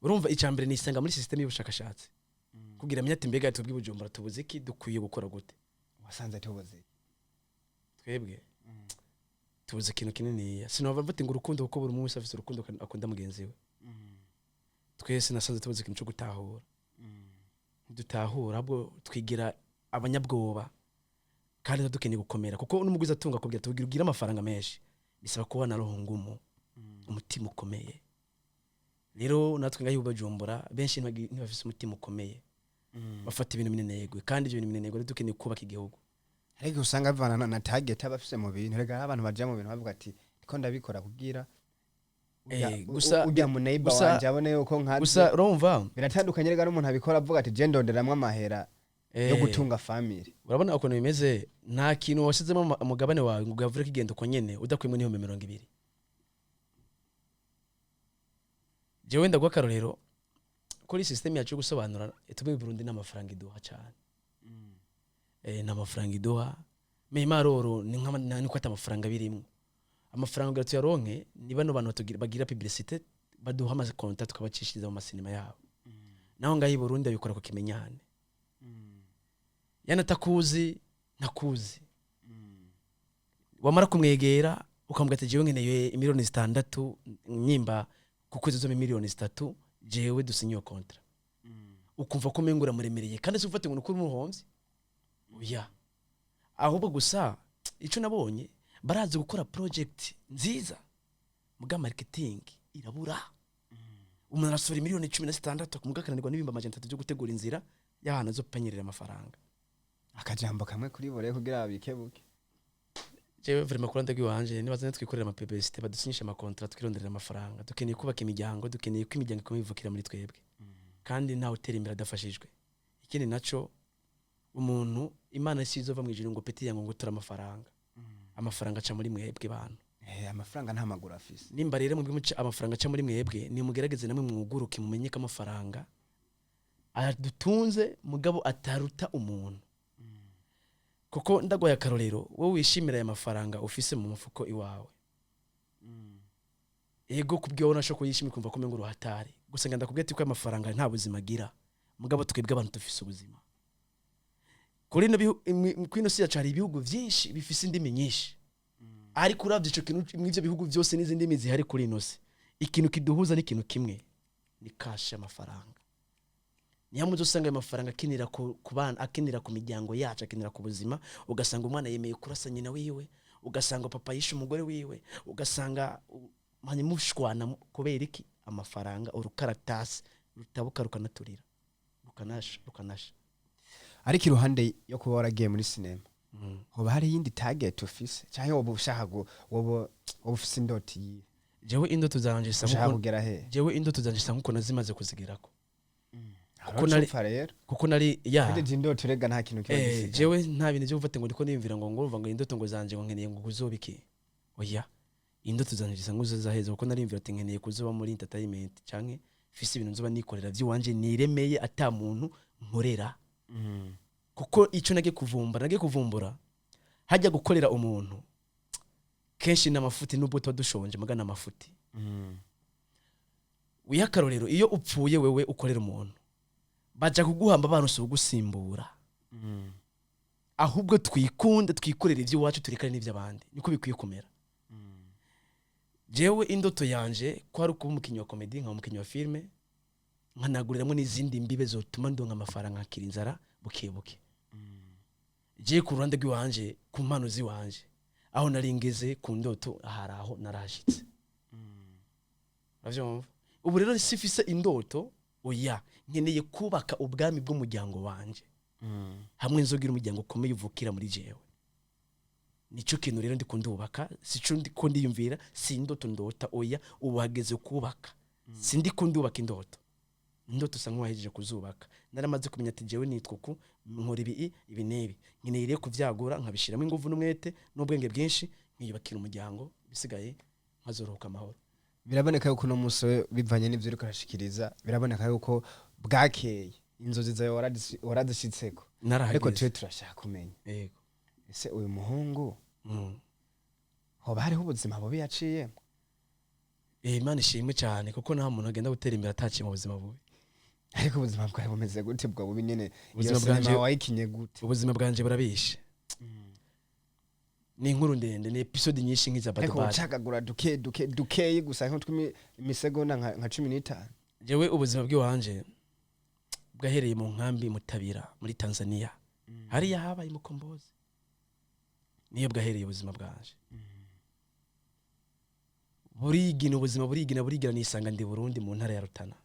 Urumva, icya mbere nisanga muri system y'ubushakashatsi kugira amenye ati mbega twebwe i Bujumbura tubuze iki, dukwiye gukora gute? Wasanze tubuze? Twebwe tubuze ikintu kininiya, sinova mvuga ngo urukundo, kuko buri umwe wese afite urukundo akunda mugenzi we. Twese nasanze tubuze ikintu cyo gutahura. Ntidutahura, ahubwo twigira abanyabwoba, kandi tuba dukeneye gukomera, kuko n'umugwiza atunga akubwira tubwira ugire amafaranga menshi bisaba kuba na roho ngumu, umutima ukomeye. Rero natwe ngaho i Bujumbura benshi ntibafise umutima ukomeye, bafata ibintu minenegwe, kandi ibyo bintu minenegwe rero dukeneye kubaka igihugu. Ariko usanga bivana na target aba afise mu bintu. Rega hari abantu baja mu bintu bavuga ati ndiko ndabikora kugira Urya mu neighbor wanje abone yuko nkaze. Gusa urumva, Biratandukanye rega n'umuntu abikora avuga ati: "Je ndonderamwo amahera yo gutunga family." Urabona ukuntu bimeze, nta kintu washyizemo umugabane wawe ngo ugavure kigenda uko nyene udakuyemo n'20,000. Jewe ndaguha akarorero kuri system yacu yo gusobanura ituma Burundi n'amafaranga iduha cyane. Nta mafaranga iduha memaroro, ni niko ata amafaranga birimwo. Amafaranga kugira tuyaronke ni bano bantu bagira publicité, baduha amakonta, tukabacishiriza mu masinema yabo. Naho ngaho i Burundi babikora ku kimenyane, yana atakuzi ntakuzi, wamara kumwegera ukamubwira ati: "Jewe nkeneye 6 miliyoni nyimba ku kwezi uzome 3 miliyoni, jewe dusinye iyo contrat." Ukumva ko umengo uramuremereye, kandi si ufate ngo nukuri umuhomvye, oya. Ahubwo gusa ico nabonye, barazi gukora project nziza, muga marketing irabura. Umuntu arasohora 16 miliyoni muga akananirwa n'300,000 byo gutegura inzira y'ahantu azopanyerera amafaranga. Akajambo kamwe kuri bo rero kugira babikebuke. Jewe vraiment kuranda rw'iwanje, nibaza twikorera ama publicité, badusinyisha ama contrat, twironderera amafaranga. Dukeneye kubaka imiryango, dukeneye ko imiryango ikomeye ivukira muri twebwe, kandi ntawe utera imbere adafashijwe. Ikindi naco, umuntu Imana si izova mu ijuru ngo peti yango ngo tura amafaranga. Amafaranga aca muri mwebwe bantu. Amafaranga nta maguru afise. Nimba rero mwebwe muca amafaranga aca muri mwebwe, nimugerageze namwe mwuguruke, mumenye ko amafaranga adutunze mugabo ataruta umuntu. Kuko ndagoye akarorero, wowe wishimira aya mafaranga ufise mu mufuko iwawe, ego, kubwiwe unashobora kuyishimira ukumva ko umengo uruhatari. Gusa ngenda kubwira ati ko aya mafaranga nta buzima agira, mugabo twebwe abantu dufise ubuzima. Kuri ino kuri ino si yacu hari ibihugu vyinshi bifise indimi nyinshi, ariko uravye ico kintu, mw'ivyo bihugu vyose n'izindi ndimi zihari kuri ino si, ikintu kiduhuza ni ikintu kimwe, ni cash, amafaranga. Niyo muzo usanga ayo mafaranga akinira ku bana, akinira ku miryango yacu, akinira ku buzima. Ugasanga umwana yemeye kurasa nyina wiwe, ugasanga papa yishe umugore wiwe, ugasanga hanyuma mushwana kubera iki? Amafaranga, urukaratasi rutabuka rukanaturira, rukanasha, rukanasha. Ariko iruhande yo kuba waragiye muri sinema, hoba hari iyindi target ufise, canke woba ushaka woba ufise indoti yihe? Jewe indoto zanje sa Ushaka nkuko kugera he? Jewe indoto zanje sa nkuko nazimaze kuzigerako. Kuko nari- rero Kuko nari ya Kuko indoto rega nta kintu kiba gisigaye. Jewe nta bintu byo gufata ngo ndiko niyumvira ngo urumva ngo indoto ngo zanje ngo nkeneye ngo kuzoba iki, oya. Indoto zanje zisa nkuzo zaheze, kuko nariyumvira ati nkeneye kuzoba muri entertainment canke mfise ibintu nzoba nikorera vy'iwanje niremeye, ata muntu nkorera. Kuko ico nagiye kuvumbura, hajya gukorera umuntu kenshi n'amafuti, nubwo tuba dushonje muga n'amafuti. Wiha akarorero, iyo upfuye wewe ukorera umuntu, baja kuguhamba baronse ugusimbura. Ahubwo twikunde, twikorere iby'iwacu, turekane n'iby'abandi, niko bikwiye kumera. Jewe indoto yanje ko ari ukuba umukinnyi wa comedy, nkaba umukinnyi wa filime, nkanaguriramo n'izindi mbibe zotuma ndonka amafaranga, nkakira inzara buke buke. Jewe ku ruhande rw'iwanje, ku mpano z'iwanje, aho nari ngeze ku ndoto, ahari aho narahashitse, uravyumva? Ubu rero sifise indoto, oya. Nkeneye kubaka ubwami bw'umuryango wanje, hamwe nzogira umuryango ukomeye uvukira muri jewe. Nico kintu rero ndiko ndubaka, sico ndiko ndiyumvira, si indoto ndota, oya. Ubu hageze kubaka, si ndiko ndubaka indoto. Indoto usa nk'uwahejeje kuzubaka, naramaze kumenya ati jewe nitwa uku, nkora ibi, ibi n'ibi. Nkeneye rero kuvyagura, nkabishiramo ingufu n'umwete n'ubwenge bwinshi, nkiyubakira umuryango, bisigaye nkazorohuka amahoro. Biraboneka yuko uno munsi we, bivanye n'ivyo uriko urashikiriza, biraboneka yuko bwakeye inzozi zawe warazishitseko, ariko Narahageze. twe turashaka kumenya, Yego. ese uyu muhungu hoba hariho ubuzima bubi yaciyemo? Imana ishimwe cyane, kuko nta muntu agenda gutera imbere ataciye mu buzima bubi. Ariko ubuzima bwawe bumeze gute bwo bubi nyene? Ubuzima Iyo sinema wayikinye gute? Ubuzima bwanje burabishe, ni inkuru ndende, ni episode nyinshi nk'iza Ariko Badobad. ucagagura duke duke dukeyi gusa, nk'utw'imisegonda nka 15. Jewe ubuzima bw'iwanje bwahereye mu nkambi Mutabira muri Tanzania, hariya habaye Mukombozi, niyo bwahereye ubuzima bwanje. Burigina, ubuzima burigina, burigina, nisanga ndi Burundi mu ntara ya Rutana.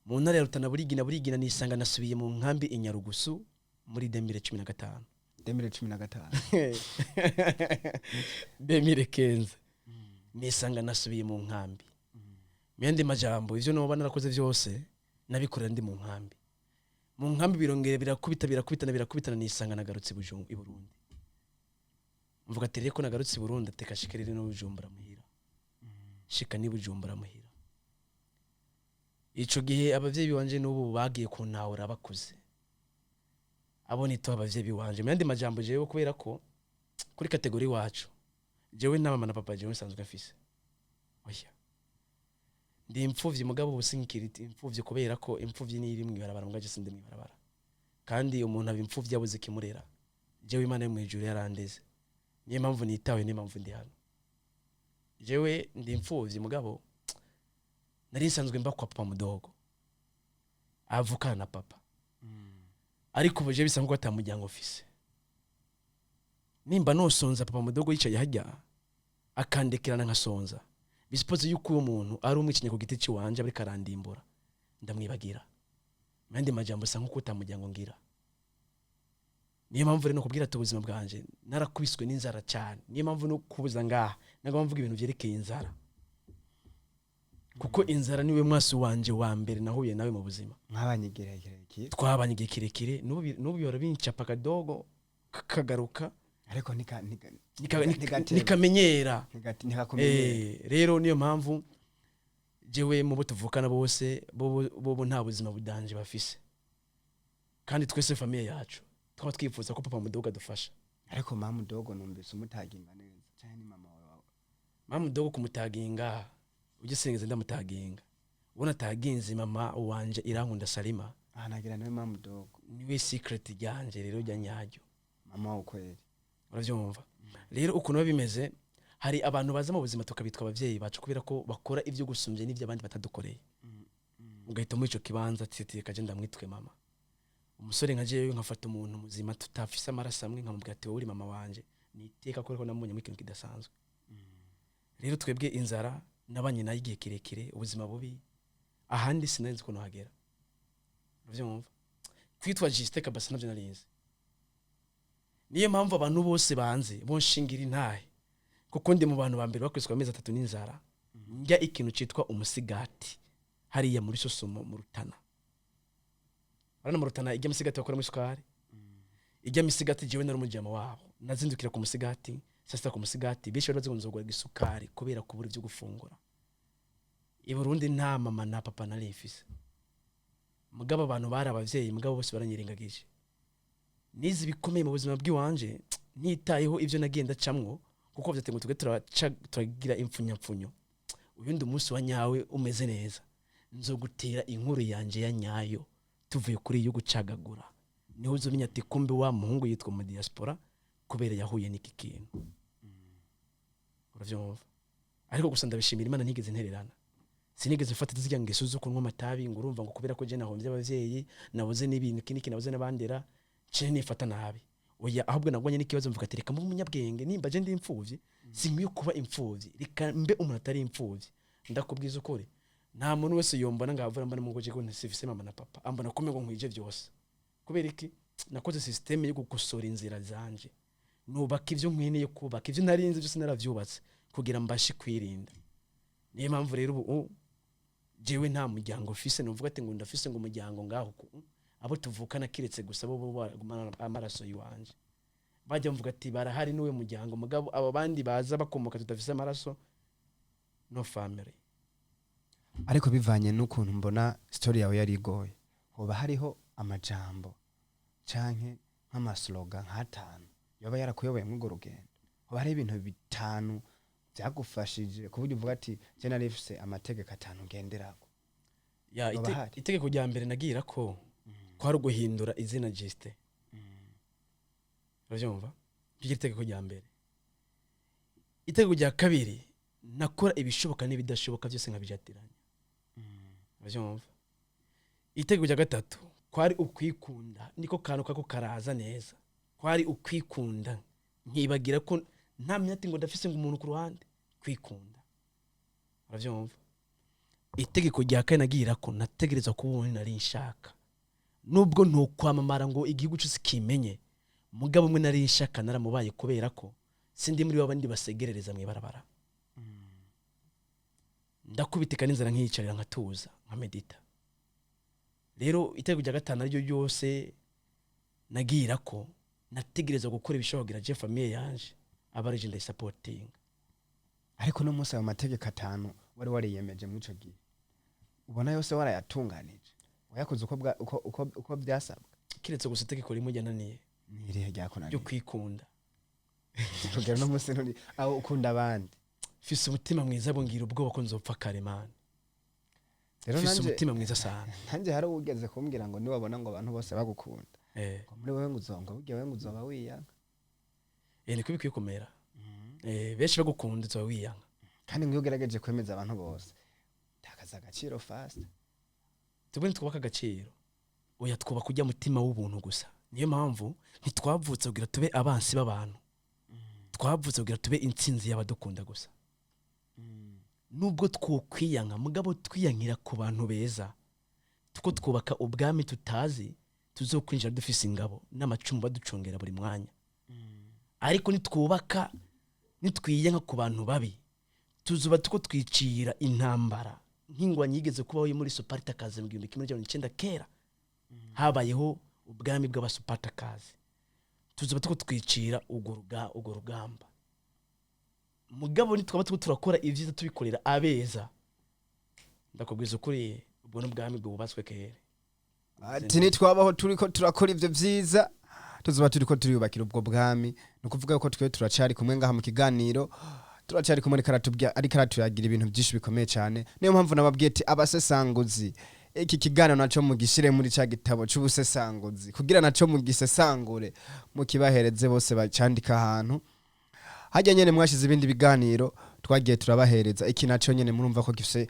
Mu ntara ya Rutana burigina, burigina, nisanga nasubiye mu nkambi i Nyarugusu muri 2015. 2015. 2015. Nisanga nasubiye mu nkambi. Mu yandi majambo, ivyo noba narakoze vyose nabikorera ndi mu nkambi. Mu nkambi birongera birakubita, birakubitana, birakubitana, nisanga nagarutse i Burundi. Mvuga ati: "Rero ko nagarutse i Burundi, ateka shika rero no Bujumbura muhira." Shika ni Bujumbura muhira. Ico gihe abavyeyi banje n'ubu bagiye kuntahura bakuze, abo nito abavyeyi banje. Mu yandi majambo, jewe kubera ko kuri catégorie wacu, jewe nta mama na papa jewe nsanzwe mfise, oya, ndi imfuvyi. Mugabo ubu sinkiri imfuvyi, kubera ko imfuvyi ni iri mw'ibarabara, mugabo je sindi mw'ibarabara. Kandi umuntu aba imfuvyi yabuze ikimurera. Jewe Imana yo mw'ijuru yarandeze, niyo mpamvu nitawe, niyo mpamvu ndi hano. Jewe ndi imfuvyi, mugabo nari nsanzwe mba kwa papa mudogo avukana na papa, ariko ubu jewe bisa nkuko ata muryango mfise. Nimba nosonza, papa mudogo yicaye hajya akandekerana nkasonza, bisipoze yuko uwo muntu ari umwicanyi ku giti ciwanje, ariko arandimbura, ndamwibagira. Mu yandi majambo, sa nkuko ata muryango ngira. Niyo mpamvu rero nokubwira ati ubuzima bwanje narakubiswe n'inzara cyane. Niyo mpamvu no kubuza ngaha nagomba mvuga ibintu vyerekeye inzara, kuko inzara niwe mwasi wanje wa mbere nahuye nawe mu buzima. Mwabanye igihe kirekire. Twabanye igihe kirekire. N'ubu bihora bincapa akadogo kagaruka. Ariko ntigatebe. Nikamenyera. Ntikakumenyera. Rero niyo mpamvu jewe mu bo tuvukana bose, bobo nta buzima budanje bafise, kandi twese famille yacu twaba twifuza ko papa mudogo adufasha. Ariko mama mudogo numvise umutaginga neza canke ni mama wawe? Mama mudogo kumutaginga ujye sengeze, ndamutaginga ubona taginze mama wanje Irankunda Salima. Ah, nagira nawe mama mudogo. Niwe secret ryanje rero rya nyaryo. Mama wawe kweli. Uravyumva rero ukuntu biba bimeze. Hari abantu baza mu buzima tukabitwa abavyeyi bacu kubera ko bakora ibyo gusumbya n'ibyo abandi batadukoreye, ugahita muri ico kibanza ati: "Kaje ndamwitwe mama." Umusore nka jewe nkafata umuntu muzima tutafise amaraso amwe, nkamubwira ati: "Wowe uri mama wanje." Ni iteka kubera ko namubonye muri ikintu kidasanzwe. Rero twebwe inzara nabanye nayo igihe kirekire, ubuzima bubi, ahandi sinari nzi ukuntu hagera. Uravyumva, kwitwa Justin Kabasa navyo narinzi. Niyo mpamvu abantu bose banze bonshingira intahe, kuko ndi mu bantu ba mbere bakubiswe amezi 3 n'inzara, njya ikintu citwa umusigati hariya muri Sosomo mu Rutana. Urabona mu Rutana ijya misigati bakoramo isukari, ijya misigati jewe nari umujama wabo. Nazindukira ku musigati saa sita ku musigati. Benshi bari bazi ngo nzogura isukari kubera kubura ibyo gufungura i Burundi. Nta mama na papa nari mfise, mugabo abantu bari abavyeyi, mugabo bose baranyirengagije. Nize ibikomeye mu buzima bw'iwanje, ntitayeho ibyo nagenda camwo, kuko vyate ngo tuge turaca turagira impfunyapfunyo. Uyundi munsi wa nyawe umeze neza nzogutera inkuru yanje ya nyayo, tuvuye kuri iyo gucagagura, niho uzomenya ati: "Kumbe wa muhungu yitwa mu diaspora kubera yahuye n'iki kintu." Uravyumva? Ariko gusa ndabishimira Imana, ntigeze ntererana, sinigeze mfata zirya ngeso zo kunywa amatabi, ngo urumva ngo kubera ko je nahombye abavyeyi, nabuze n'ibintu iki n'iki, nabuze n'abandera, nce nifata nabi. Oya, ahubwo nagwanye n'ikibazo, mvuga ati: "Reka mbe umunyabwenge. Nimba je ndi imfuvyi, sinkwiye kuba imfuvyi, reka mbe umuntu atari imfuvyi." Ndakubwiza ukuri, nta muntu wese yombona ngo avura mbona ngo je ko ntisifise mama na papa, ambona kumwe ngo nkwije byose. Kubera iki? Nakoze système yo gukosora inzira zanje, nubaka ivyo nkeneye kubaka, ivyo narinzi byose naravyubatse kugira mbashe kwirinda. Niyo mpamvu rero ubu jewe nta muryango mfise nuvuga ati ngo ndafise ngo umuryango ngaho abo tuvukana, kiretse gusa bo bagumana amaraso yiwanje, bajya mvuga ati barahari, n'uwe muryango. Mugabo abo bandi baza bakomoka tudafise amaraso, no family. Ariko bivanye n'ukuntu mbona story yawe yari igoye, hoba hariho amajambo canke nk'amaslogan nk'atanu yoba yarakuyoboye mw'urwo rugendo? Hoba hariho ibintu bitanu byagufashije ku buryo uvuga ati: "Je nari mfise amategeko atanu ngenderako"? Ya. Hoba hari? Itegeko rya mbere nagira ko kwari uguhindura izina Justin. Urabyumva? Iryo itegeko rya mbere. Itegeko rya kabiri, nakora ibishoboka n'ibidashoboka byose nkabijatiranya. Urabyumva? Itegeko rya gatatu kwari ukwikunda, niko kantu kako karaza neza, kwari ukwikunda, nkibagira ko nta myati ngo ndafise ngo umuntu ku ruhande, kwikunda. Urabyumva? Itegeko rya kane nagira ko nategereza kuba uwo nari nshaka, nubwo ntukwamamara ngo igihugu cyose kimenye, mugabo umwe nari nshaka naramubaye, kubera ko sindi muri babandi basegerereza mu ibarabara. Ndakubitika n'inzara, nkiyicarira, nkatuza, nkamedita. Rero itegeko rya gatanu ariryo ryose nagira ko nategereza gukora ibishoboka kugira je famille yanje aba ari je ndayisapotinga. Ariko no munsi ayo mategeko atanu wari wariyemeje muri ico gihe, ubona yose warayatunganije, wayakoze uko byasabwa? Kiretse gusa itegeko rimwe ryananiye. Ni irihe Ryo ryakunaniye? kwikunda. Kugera no munsi nturi aho ukunda abandi. Mfise umutima mwiza, bungira ubwoba ko nzopfa kare, man. Rero Mfise nanje umutima mwiza sana. Nanjye hari uwugeze kumbwira ngo niwabona ngo abantu bose bagukunda, ngo muri wowe ngo uzonga burya wowe ngo uzoba wiyanka. Niko bikwiye kumera. Benshi bagukunda, uzoba wiyanka. Kandi ngo iyo ugerageje kwemeza abantu bose, takaza agaciro fast. Twebwe ntitwubaka agaciro, oya, twubaka ujya mutima w'ubuntu gusa. Niyo mpamvu ntitwavutse kugira tube abansi b'abantu, twavutse kugira tube intsinzi y'abadukunda gusa. Nubwo twokwiyanka, mugabo twiyankira ku bantu beza, tuko twubaka ubwami tutazi tuzokwinjira dufise ingabo n'amacumu baducungera buri mwanya. Ariko nitwubaka, nitwiyanka ku bantu babi, tuzuba tuko twicira intambara nk'ingwanyi yigeze kubaho yo muri Suparitakazi mu 1900. Kera habayeho ubwami bw'abasuparitakazi. Tuzuba tuko twicira urwo rugamba. Mugabo nitwaba tuko turakora ibyiza, tubikorera abeza, ndakubwiza ukuri, ubwo n'ubwami bwubatswe kera. Ati nitwabaho turiko turakora ivyo vyiza, tuzoba turiko turiyubakira ubwo bwami. Ni ukuvuga yuko twe turacari kumwe ngaha mu kiganiro, turacari kumwe, ariko aratubwira, ariko aratuyagira ibintu byinshi bikomeye cyane. Niyo mpamvu nababwiye ati abasesanguzi, iki kiganiro naco mugishire muri ca gitabo c'ubusesanguzi, kugira naco mugisesangure, mukibahereze bose bacandika ahantu hajya nyene mwashize ibindi biganiro twagiye turabahereza. Iki naco nyene murumva ko gifise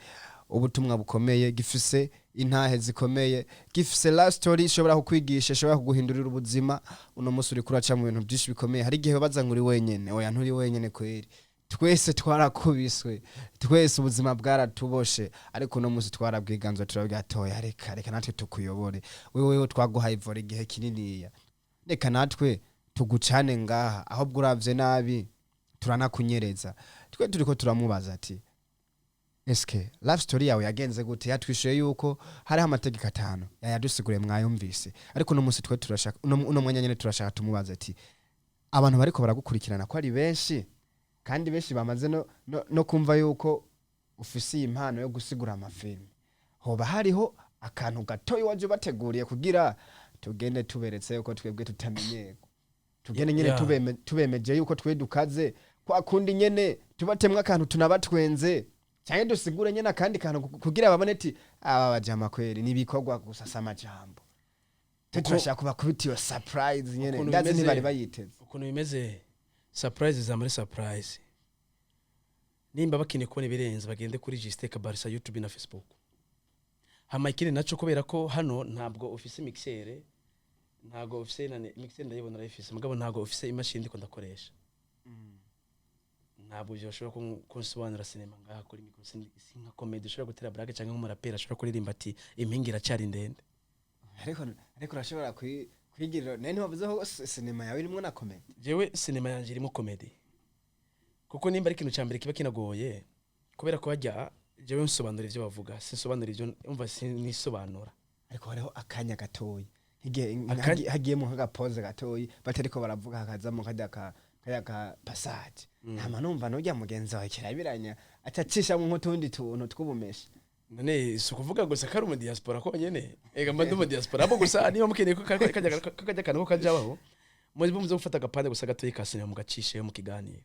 ubutumwa bukomeye, gifise intahe zikomeye, gifise love story ishobora kukwigisha, ishobora kuguhindurira ubuzima. Uno munsi uriko uraca mu bintu byinshi bikomeye. Hari igihe baza ngo uri wenyene. Oya, nturi wenyene kweri. Twese twarakubiswe, twese ubuzima bwaratuboshe, ariko uno munsi twarabwiganzwa, turabwatoya. Reka reka natwe tukuyobore. Wewe twaguhaye ivora igihe kininiya, reka natwe tugucane ngaha. Ahubwo uravye nabi turanakunyereza. Twe turiko turamubaza ati eske love story yawe yagenze gute? Yatwishuye yuko hariho amategeko atanu, yayadusiguriye, mwayumvise. Ariko uno munsi twe turashaka, uno mwanya nyene turashaka tumubaza ati abantu bariko baragukurikirana ko ari benshi, kandi benshi bamaze no kumva yuko ufise iyi impano yo gusigura amafilme, hoba hariho akantu gatoyi waje bateguriye kugira tugende tuberetse yuko twebwe tutamenyerwa, tugende nyene tubemeje yuko twe dukaze kwa kundi nyene, tubatemwe akantu, tunabatwenze, cyangwa dusigure nyene akandi kantu kugira babone ati aba bajama kweri nibikorwa gusa, si amajambo. Twe turashaka kubakubita iyo surprise nyene. Ukuntu Ndazi ntibari bayiteze. Ukuntu bimeze, surprise za muri surprise. Nimba bakeneye kubona ibirenze, bagende kuri Justin Kabarisa, YouTube na Facebook. Hama ikindi naco, kubera ko hano ntabwo ufise mixer, ntabwo ufise na mixer, ndayibona arayifise, mugabo ntabwo ufise imashini ndiko ndakoresha, ntabwo byoshobora kunsobanura sinema ngaha kuri micro. Si nka comedy ushobora gutera blague, cyangwa nk'umuraperi ashobora kuririmba ati impinga iracyari ndende. Ariko urashobora kwigirira nawe. Ntiwavuze ko sinema yawe irimwo na comedy? Jewe sinema yanjye irimo comedy, kuko nimba ari ikintu cya mbere kiba kinagoye, kubera ko hajya jewe nsobanura ivyo bavuga, sinsobanura ivyo umva, sinisobanura. Ariko hariho akanya gatoyi nk'igihe hagiyemo nk'agapoze gatoyi batariko baravuga, hakazamo kajya ka passage, ntama numva nurya mugenzi wawe kirabiranya atacishamo nk'utundi tuntu tw'ubumeshi. None si ukuvuga gusa ko ari umu diaspora konyene? Ega mba ndi umu diaspora abo gusa. Niba mukeneye ko kajya kantu ko kajabaho, muze muze gufata agapande gusa gatoyi ka sinema, mugacisheho mu kiganiro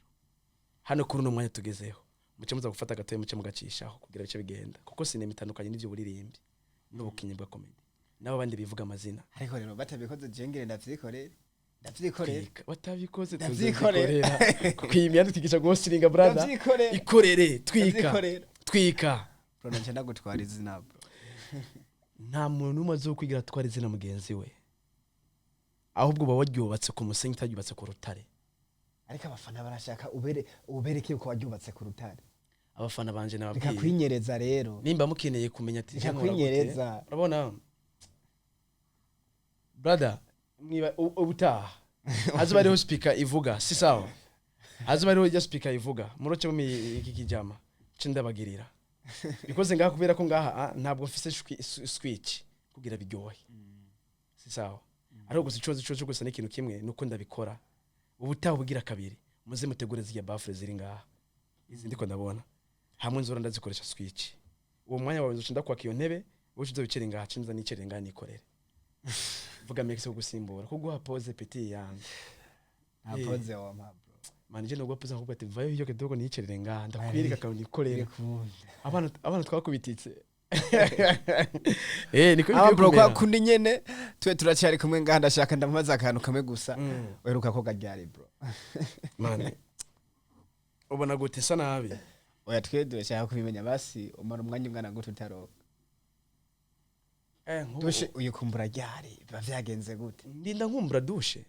hano kuri uno mwanya tugezeho. Muce muza gufata gatoyi, muce mugacishaho kugira bice bigenda, kuko sinema itandukanye n'ivyo buririmbi n'ubukinyi bwa comedy n'abo bandi bivuga amazina. Ariko rero batabikoze, jengere ndavyikorere, ndavyikorere. Twika batabikoze. Ndavyikorera. Tuzabyikorera, kuko iyi mihanda twigisha guhosiringa, brother. Ndavyikorera. Ikorere, twika. Ndavyikorera. Twika. Bro, nanje ndagutwara izina, bro. Nta muntu n'umwe azokwigira atwara izina mugenzi we, ahubwo uba waryubatse ku musenyi, utaryubatse ku rutare. Ariko abafana barashaka ubere ubereke yuko waryubatse ku rutare. Abafana banje Reka nababwiye, kwinyereza rero. nimba mukeneye kumenya ati Reka nkora gute, kwinyereza. Urabona brother, mwiba ubutaha hazoba hariho speaker ivuga, si sawa? Hazoba hariho ijya speaker ivuga, muroce mu iki kijama ce ndabagirira. Bikoze ngaha kubera ko ngaha ntabwo mfise switch kugira biryohe, si sawa. Ariko gusa icozo gusa ni ikintu kimwe, nuko ndabikora ubutaha ubugira kabiri. Muze mutegure zirya baffle ziri ngaha, izi ndiko ndabona hamwe nzora ndazikoresha switch. Uwo mwanya wawe nzoca ndakwaka iyo ntebe, wowe uzoza wicare ngaha, cinza nicare ngaha nikorere. Vuga merci kugusimbura, kuguha pause, petit yangu. Nta pause wampa, bro. Man, je noguha pause nkuko ati vayo hiyo kidogo niyicarire ngaha, ndakwereka akantu nikorera. Bikunda. Abana twakubititse, niko Aba bikwiye bro, kwa kumera. kundi nyene twe turacyari kumwe ngaha, ndashaka ndamubaza akantu kamwe gusa. Uheruka koga ryari, bro? Man, ubona gute, sa nabi? Oya, twe turashaka kubimenya. Basi umara umwanya ungana gute utaroga? Nk'ubu Douche uyikumbura ryari? Biba vyagenze gute? Ndinda nkumbura douche?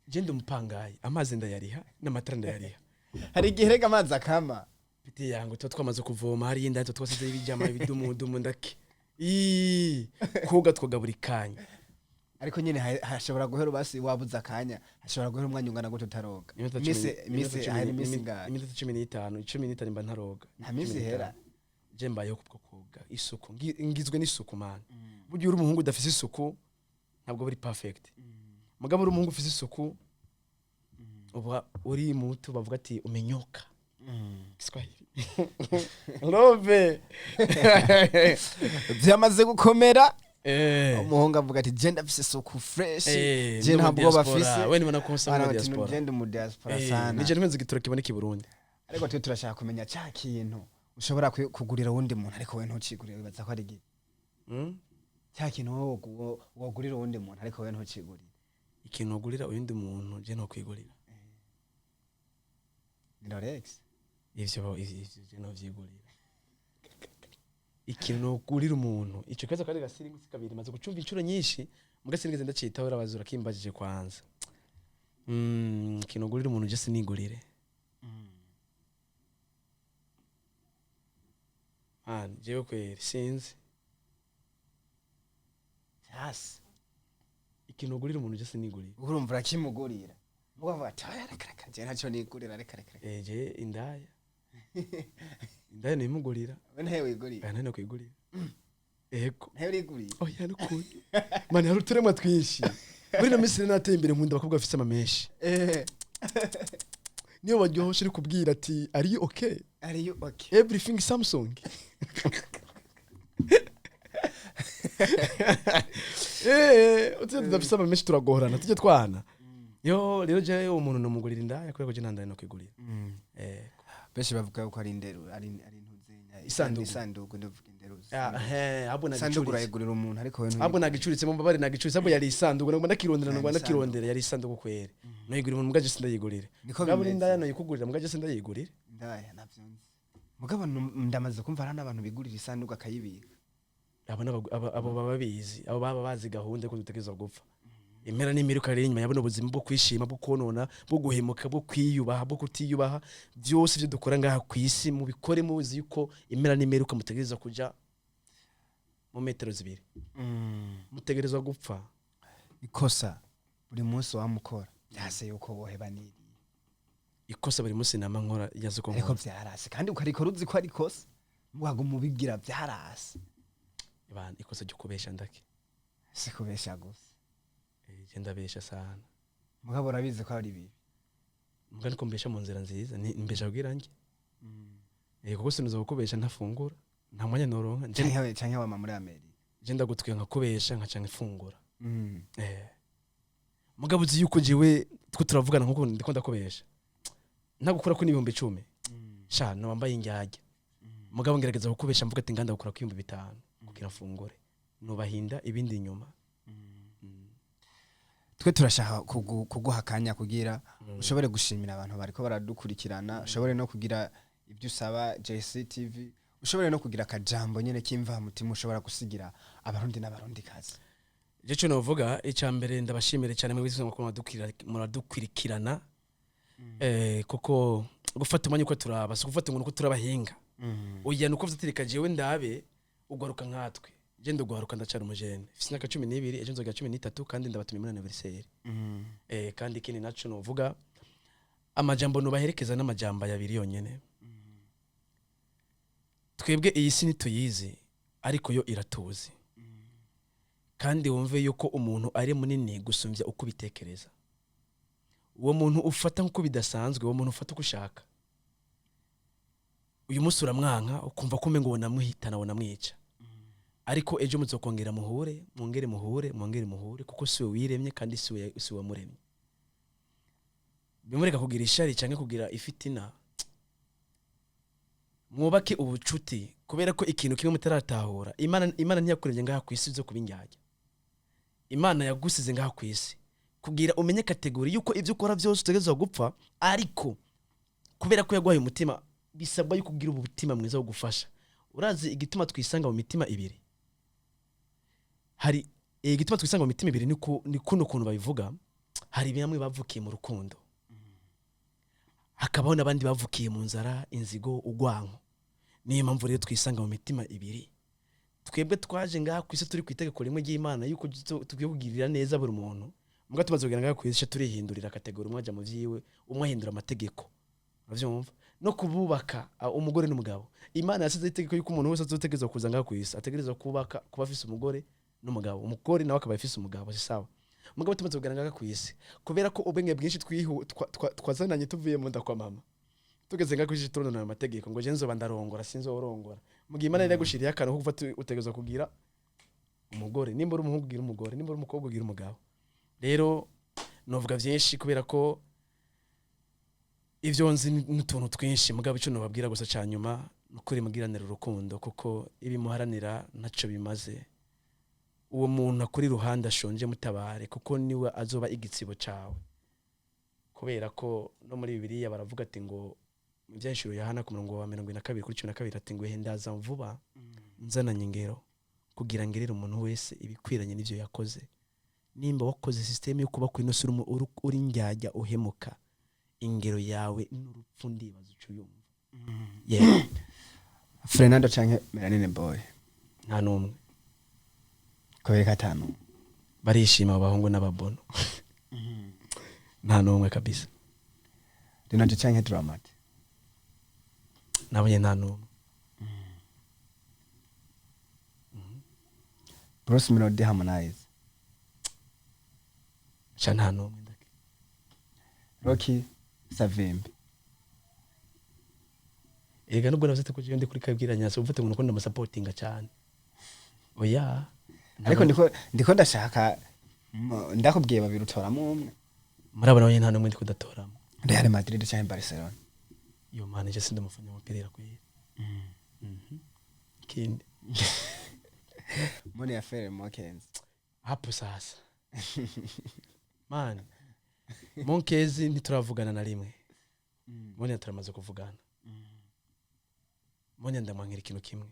Je ndi umupangayi, amazi ndayariha n'amatara ndayariha. Hari igihe rega amazi akama. Petit yangu, tuba twamaze kuvoma hariya indani, tuba twasizeyo ibijama, ibidumudumu, ndake. Ii, koga twoga buri kanya. Ariko nyene hashobora guhera, basi wabuze akanya, hashobora guhera umwanya ungana gute utaroga? Iminota Imisi iminota imisi hari imisi ingahe? Iminota 15, 15 mba ntaroga. Nta minsi 15. ihera? Je mbayeho kubwo koga, isuku. Ngizwe n'isuku, man. Burya uri umuhungu udafise isuku ntabwo buri perfect. Mugabo uri umuhungu ufise isuku, uba uri mutu bavuga ati umenyoka. Kiswahili love. Vyamaze gukomera. Umuhungu avuga ati je ndafise isuku fresh, je ndi nta mu bwoba diaspora. afise. We nibona ko nsa Bana mu bati diaspora. nje ndi mu diaspora sana. Nije ntwenze igitoro kiboneka i Burundi. Ariko twe turashaka kumenya ca kintu ushobora kugurira uwundi muntu ariko we ntucigurire. Wibaza ko ari igiki? Cya kintu wowe wogurira uwundi muntu ariko we ntucigurire. Ikintu ugurira uyundi muntu je ntokwigurira? Ni Rolex. Ivyo je ntovyigurira. Ikintu ugurira umuntu, ico kibazo kandi gasiri kabiri maze gucumva inshuro nyinshi, muga sinigeze ndacitaho. Urabazura kimbajije kwanza. Ikintu ugurira umuntu je sinigurire. Man, jewe kweri sinzi. Hasi. Ikintu ugurira umuntu je sinigurire. Urumva urakimugurira ukavuga ati oya, reka reka, je ntacyo nigurira, reka reka reka. Je indaya nimugurira. We ntawe wigurira? Aya ntayo kwigurira, ego. Ntawe urigurira? Oya, nukuri man, hari uturemwa twinshi muri ino minsi. Rero nateye imbere, nkunda abakobwa bafise amamenshi. Niyo baryoshye, uri kubwira ati "Are you okay?" Are you okay? Everything Samsung. Utuje tudafise amamenshi turagorana, tujye twana yo. Rero jewe uwo muntu nomugurira indaya kubera ko je nta ndaya nokwigurira. Benshi bavuga ko ari inderu, ari intuzenya. Isanduku. Isanduku, ndavuga inderu. Ahubwo Isanduku nagicuritse. urayigurira umuntu ariko we Ahubwo nagicuritse, mu mbabare, nagicuritse. Ahubwo yari isanduku, naguma ndakirondera, naguma Yari ndakirondera. Yari isanduku kweri. Noyigurira umuntu, muga je sindayigurira. Niko Mugabo bimeze. n'indaya noyikugurira, muga je sindayigurira. Ndaya navyo nzi, mugabo ndamaze kumva hari n'abantu bigurira isanduku akayibika. Abo abo baba bizi, abo baba bazi gahunda ko dutegerezwa gupfa, impera n'imiruka. Rero inyuma yabona ubuzima bwo kwishima, bwo konona, bwo guhemuka, bwo kwiyubaha, bwo kutiyubaha, byose ibyo dukora ngaha ku isi mubikore muzi yuko impera n'imiruka mutegerezwa kuja mu metero 2, mutegerezwa gupfa. Ikosa buri munsi wamukora byase yuko woheba niriye? Ikosa buri munsi nama nkora yazi ko Ariko nkora. vyarase, kandi ukarikora uzi ko ari ikosa, waguma ubigira vyarase. Bana, ikosa ryo kubesha ndake. Si kubesha gusa. Je ndabesha sana. Mugabo urabizi ko ari bibi. Mbwa niko mbesha mu nzira nziza, mbesha kugira njye, kuko sinuza kukubesha ntafungura, nta mwanya noronka. Canke wama muri Amerika. Je ndagutwiye nkakubesha nkaca nkifungura. Mugabo uzi yuko jewe two turavugana nkuko ndiko ndakubesha ntagukura ko n'10,000, sha no wambaye indyarya. Mugabo ngerageza kukubesha mvuga ati nganda gukura ko 5000 kugira mfungure, nubahinda ibindi inyuma. Twe turashaka kuguha akanya kugira ushobore gushimira abantu bariko baradukurikirana, ushobore no kugira ibyo usaba JCTV, ushobore no kugira akajambo nyene k'imvamutima ushobora gusigira Abarundi n'Abarundi kazi. Je cyo novuga, icya mbere ndabashimire cyane mwebwe ko muradukwirikirana, kuko gufata umwanya uko turaba si gufata ngo nuko turabahinga. Oya, nuko vyatereka jewe ndabe ugaruka nkatwe. Je ndugwaruka, ndacara umujene, mfise imyaka 12, ejo nzogira 13, kandi ndabatumiye muri anniversaire. Kandi ikindi naco novuga, amajambo nubaherekeza n'amajambo abiri yonyene. Twebwe iyi si ntituyizi, ariko yo iratuzi. Kandi wumve yuko umuntu ari munini gusumbya uko ubitekereza. Uwo muntu ufata nk'uko bidasanzwe, uwo muntu ufata uko ushaka, uyu munsi uramwanka, ukumva ko umengo wonamuhitana, wonamwica, ariko ejo muzokongera muhure, mwongere muhure, mwongere muhure, kuko siwe wiremye kandi siwe wamuremye. Bimureka kugira ishari cyangwa kugira ifitina. Mwubake ubucuti, kubera ko ikintu kimwe mutaratahura, Imana ntiyakuremye ngaha ku isi zo kuba indyarya. Imana yagusize ngaha ku isi kugira umenye catégorie yuko ibyo ukora byose utegerezwa gupfa, ariko kubera ko yaguhaye umutima, bisabwa yuko ugira umutima mwiza wo gufasha. Urazi igituma twisanga mu mitima ibiri? Hari igituma twisanga mu mitima ibiri, ni kuno kuntu babivuga. Hari bamwe bavukiye mu rukundo, hakabaho n'abandi bavukiye mu nzara, inzigo, ugwanko. Niyo mpamvu rero twisanga mu mitima ibiri. Twebwe twaje ngaha ku isi turi ku itegeko rimwe ry'Imana yuko tukwiye kugirira neza buri muntu. Mbwa tumaze kugera ngaha ku isi, turihindurira catégorie, umwe aja mu vyiwe, umwe ahindura amategeko. Uravyumva? No kububaka umugore n'umugabo, Imana yasize itegeko yuko umuntu wese azotegerezwa kuza ngaha ku isi ategerezwa kubaka, kuba afise umugore n'umugabo, umugore nawe akaba afise umugabo. Si sawa? Mugabo tumaze kugera ngaha ku isi, kubera ko ubwenge bwinshi twazananye tuvuye mu nda kwa mama, tugeze ngaha ku isi turonona ayo mategeko, ngo je nzoba ndarongora, sinzorongora. Mu gihe Imana yari yagushiriye akantu ko gufata, utegerezwa kugira umugore. Nimba uri umuhungu, ugira umugore; nimba uri umukobwa, ugira umugabo. Rero novuga byinshi kubera ko ibyo nzi n'utuntu twinshi. Mugabo icyo nobabwira gusa cya nyuma ni ukuri, mugiranira urukundo, kuko ibi muharanira ntacyo bimaze. Uwo muntu akuri iruhande ashonje, mutabare, kuko niwe azoba igitsibo cyawe. Kubera ko no muri Bibiliya baravuga ati ngo mu Byahishuriwe Yohana ku murongo wa 42 kuri 12, ati ngo: "Ndaza vuba nzananye ingero, kugira ngerere umuntu wese ibikwiranye n'ibyo yakoze." Nimba wakoze système yo kuba ku ino si uri njyajya uhemuka, ingero yawe n'urupfu. Ndibaza uca uyumva. Yeah. Fernando canke Melanine Boy? Nta n'umwe. Kubera ko atanu? Barishima abo bahungu n'ababono. Nta n'umwe kabisa. Lino-G canke Drama T? Nabonye nta n'umwe. Bruce Melody, Harmonize? Ca nta n'umwe ndake. Rocky, Savimbi? Erega nubwo navuze ko jewe ndi kuri kabwira nyasa, ufite ngo nuko ndamusapotinga cyane, oya. Ariko ndiko ndashaka ndakubwiye babiri, utoramo umwe. Murabona, nabonye nta n'umwe ndi kudatoramo. Real Madrid canke Barcelona? Yo mana, je sindi umufana w'umupira kweri. Ikindi? Monia Fleur, Mokenzi? Hapo sasa man, Monkezi ntituravugana na rimwe. Monia turamaze kuvugana. Monia ndamwankira ikintu kimwe,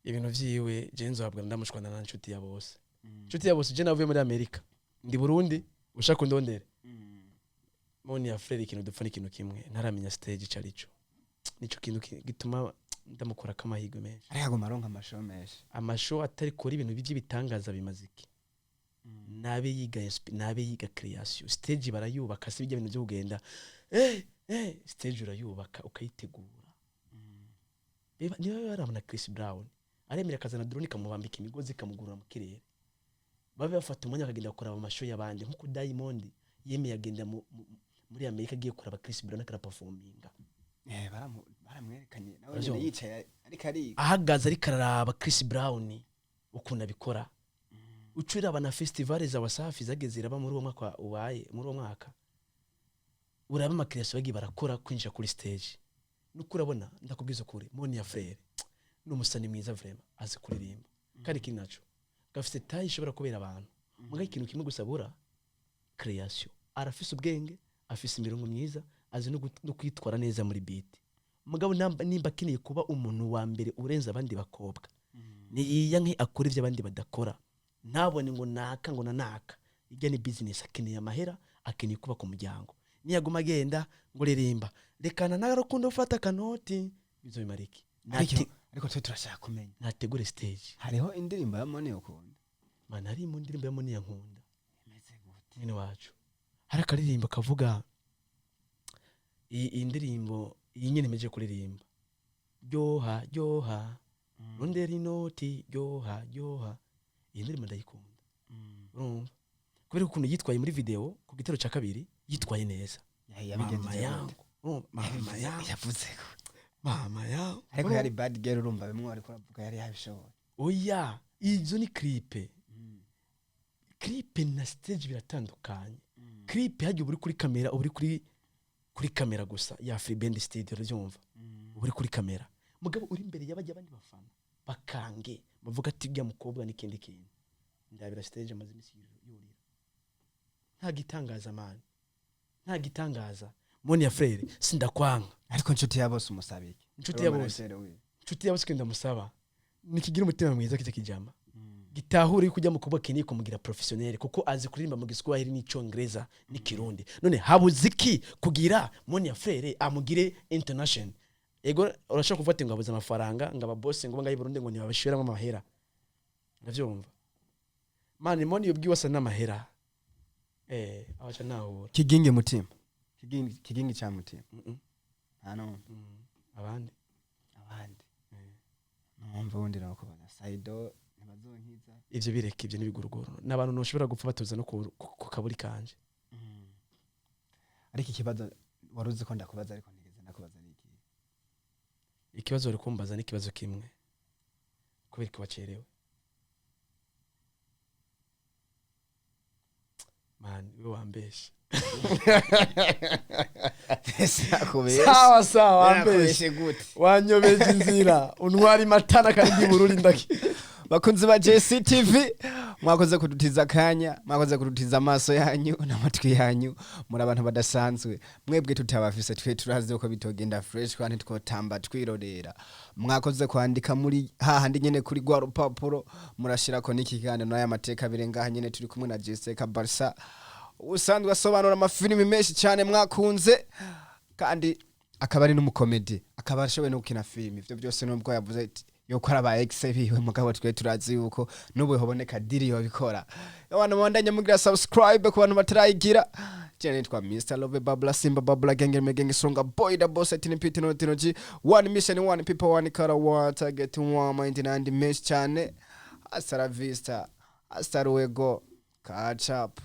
ibintu vyiwe. Je nzohabwa ndamushwana na nshuti ya bose, nshuti ya bose. Je navuye muri Amerika, ndi Burundi, ushaka undondere. Monia Fleur, ikintu dupfa n'ikintu kimwe, ntaramenya stage ico arico. Nico kintu gituma ndamukora kamahirwe menshi. Ariko aguma aronka amashow menshi. Amashow atari kora ibintu by'ibitangaza bimaze iki? Nabe yiga nabe yiga création. Stage barayubaka, si bijya bintu byo kugenda stage urayubaka, ukayitegura. Niba barabona Chris Brown aremera akazana drone, ikamubambika imigozi, ikamugurura mu kirere, babe bafata umwanya bakagenda kuraba amashow y'abandi, nkuko Diamond yemeye agenda muri Amerika agiye kuraba Chris Brown akaraperforminga. Baramwerekanye nawe Uravyumva? nyene yicaye ariko ariga. Ahagaze ariko araraba Chris Brown ukuntu abikora. Uca uraba na festival za Wasafi zageze ziraba muri uwo mwaka ubaye, muri uwo mwaka uraba amacréation bagiye barakora kwinjira kuri stage. Nuko urabona, ndakubwiza ukuri, Monia Fleur ni umusani mwiza vraiment, azi kuririmba, kandi ikindi naco gafite taille ishobora kubera abantu. Muga ikintu kimwe gusa bura, création. Arafise ubwenge, afise imirongo myiza, azi no kwitwara neza muri beat. Mugabo nimba akeneye kuba umuntu wa mbere urenze abandi bakobwa, niyiyanke akora ibyo abandi badakora. Ntabone ngo naka ngo nanaka ijya ni business. Akeneye amahera, akeneye kubaka umuryango. Niyaguma agenda ngo ririmba rekana narukundo, ufata akanoti, bizo bimara iki? Ariko twe turashaka kumenya. Nategure stage. Hariho indirimbo ya Monia ukunda? Mana, hari mu ndirimbo ya Monia nkunda. Imeze gute? Mwene wacu, hari akaririmbo kavuga iyi ndirimbo, iyi nyine imeje kuririmba. Ryoha ryoha, rondera inoti, ryoha ryoha. Iyi ndirimbo ndayikunda, urumva, kubera ukuntu yitwaye muri video ku gitero cya kabiri, yitwaye neza. Yabigenjeje Mama gute? yangu, urumva, mama yangu. Yavuze ko Mama yangu. Ariko yari bad girl, urumva bimwe wariko uravuga yari yabishoboye. Oya, izo ni clip. Clip na stage biratandukanye. Clip hajya uba uri kuri kamera, uba uri kuri kamera gusa ya Free Band Studio, urabyumva, uba uri kuri kamera, mugabo uri imbere y'abajya abandi bafana bakange bavuga ati uriya mukobwa n'ikindi kintu. Ndabira stage amaze iminsi yurira, nta gitangaza man, nta gitangaza. Monia Fleur, sindakwanka. Ariko inshuti ya bose umusaba iki? Inshuti ya bose, inshuti ya bose, kenda musaba nikigira umutima mwiza, kijya kijama gitahure yuko ujya mukobwa akeneye kumugira professionnel, kuko azi kuririmba mu Giswahili n'Icongereza n'Ikirundi. None habuze iki kugira Monia Fleur amugire international? Ego, urashobora kuvuga ati ngo abuze amafaranga, ngo ababosi ngo ngaho i Burundi ngo ntibabashiramo amahera, ndavyumva man. Moni ubwiwe asa n'amahera, abaca ntahura. Kigingi mutima, Kigingi, Kigingi cha mutima. Nta numva. Abandi. Abandi numva wundi nakubaza Saido ntibazonkiza. Ivyo bireke, ivyo n'ibiguruguru n'abantu ntushobora gupfa batuza no ku kaburi kanje. Ariko ikibazo wari uzi ko ndakubaza ariko ntigeze ndakubaza ni iki? Ikibazo wari kumbaza ni ikibazo kimwe: kubera ko wacerewe man, we wambeshe. Sinakubeshe. Sawa sawa, wambeshe. Nakubeshe gute? Wanyobeje inzira, untwara imatana kandi Bururi ndaki. Bakunzi ba JCTV, mwakoze kudutiza akanya, mwakoze kudutiza amaso yanyu n'amatwi yanyu. Muri abantu badasanzwe. Mwebwe tutabafise twe turazi uko bitogenda fresh, kandi twotamba twirorera. Mwakoze kwandika muri hahandi nyene kuri rwa rupapuro, murashirako n'iki kiganiro n'aya mateka birengaha nyene. Turi kumwe na Jessica Barca, usanzwe asobanura amafilimi menshi cyane mwakunze, kandi akaba ari n'umukomedi, akaba ashoboye no gukina filimi. Ivyo byose nubwo yavuze ati yuko ari aba ex biwe, mugabo twe turazi yuko n'ubu hoboneka deal yobikora. Abantu bandanye mugira subscribe ku bantu batarayigira. Je nitwa Mr Love Babla Simba Babla Genge Megenge Songa Boy the Boss at Nipiti no Tinoji. One mission, one people, one color, one target, one mind n'andi menshi cyane. Hasta la vista, hasta luego, catch up.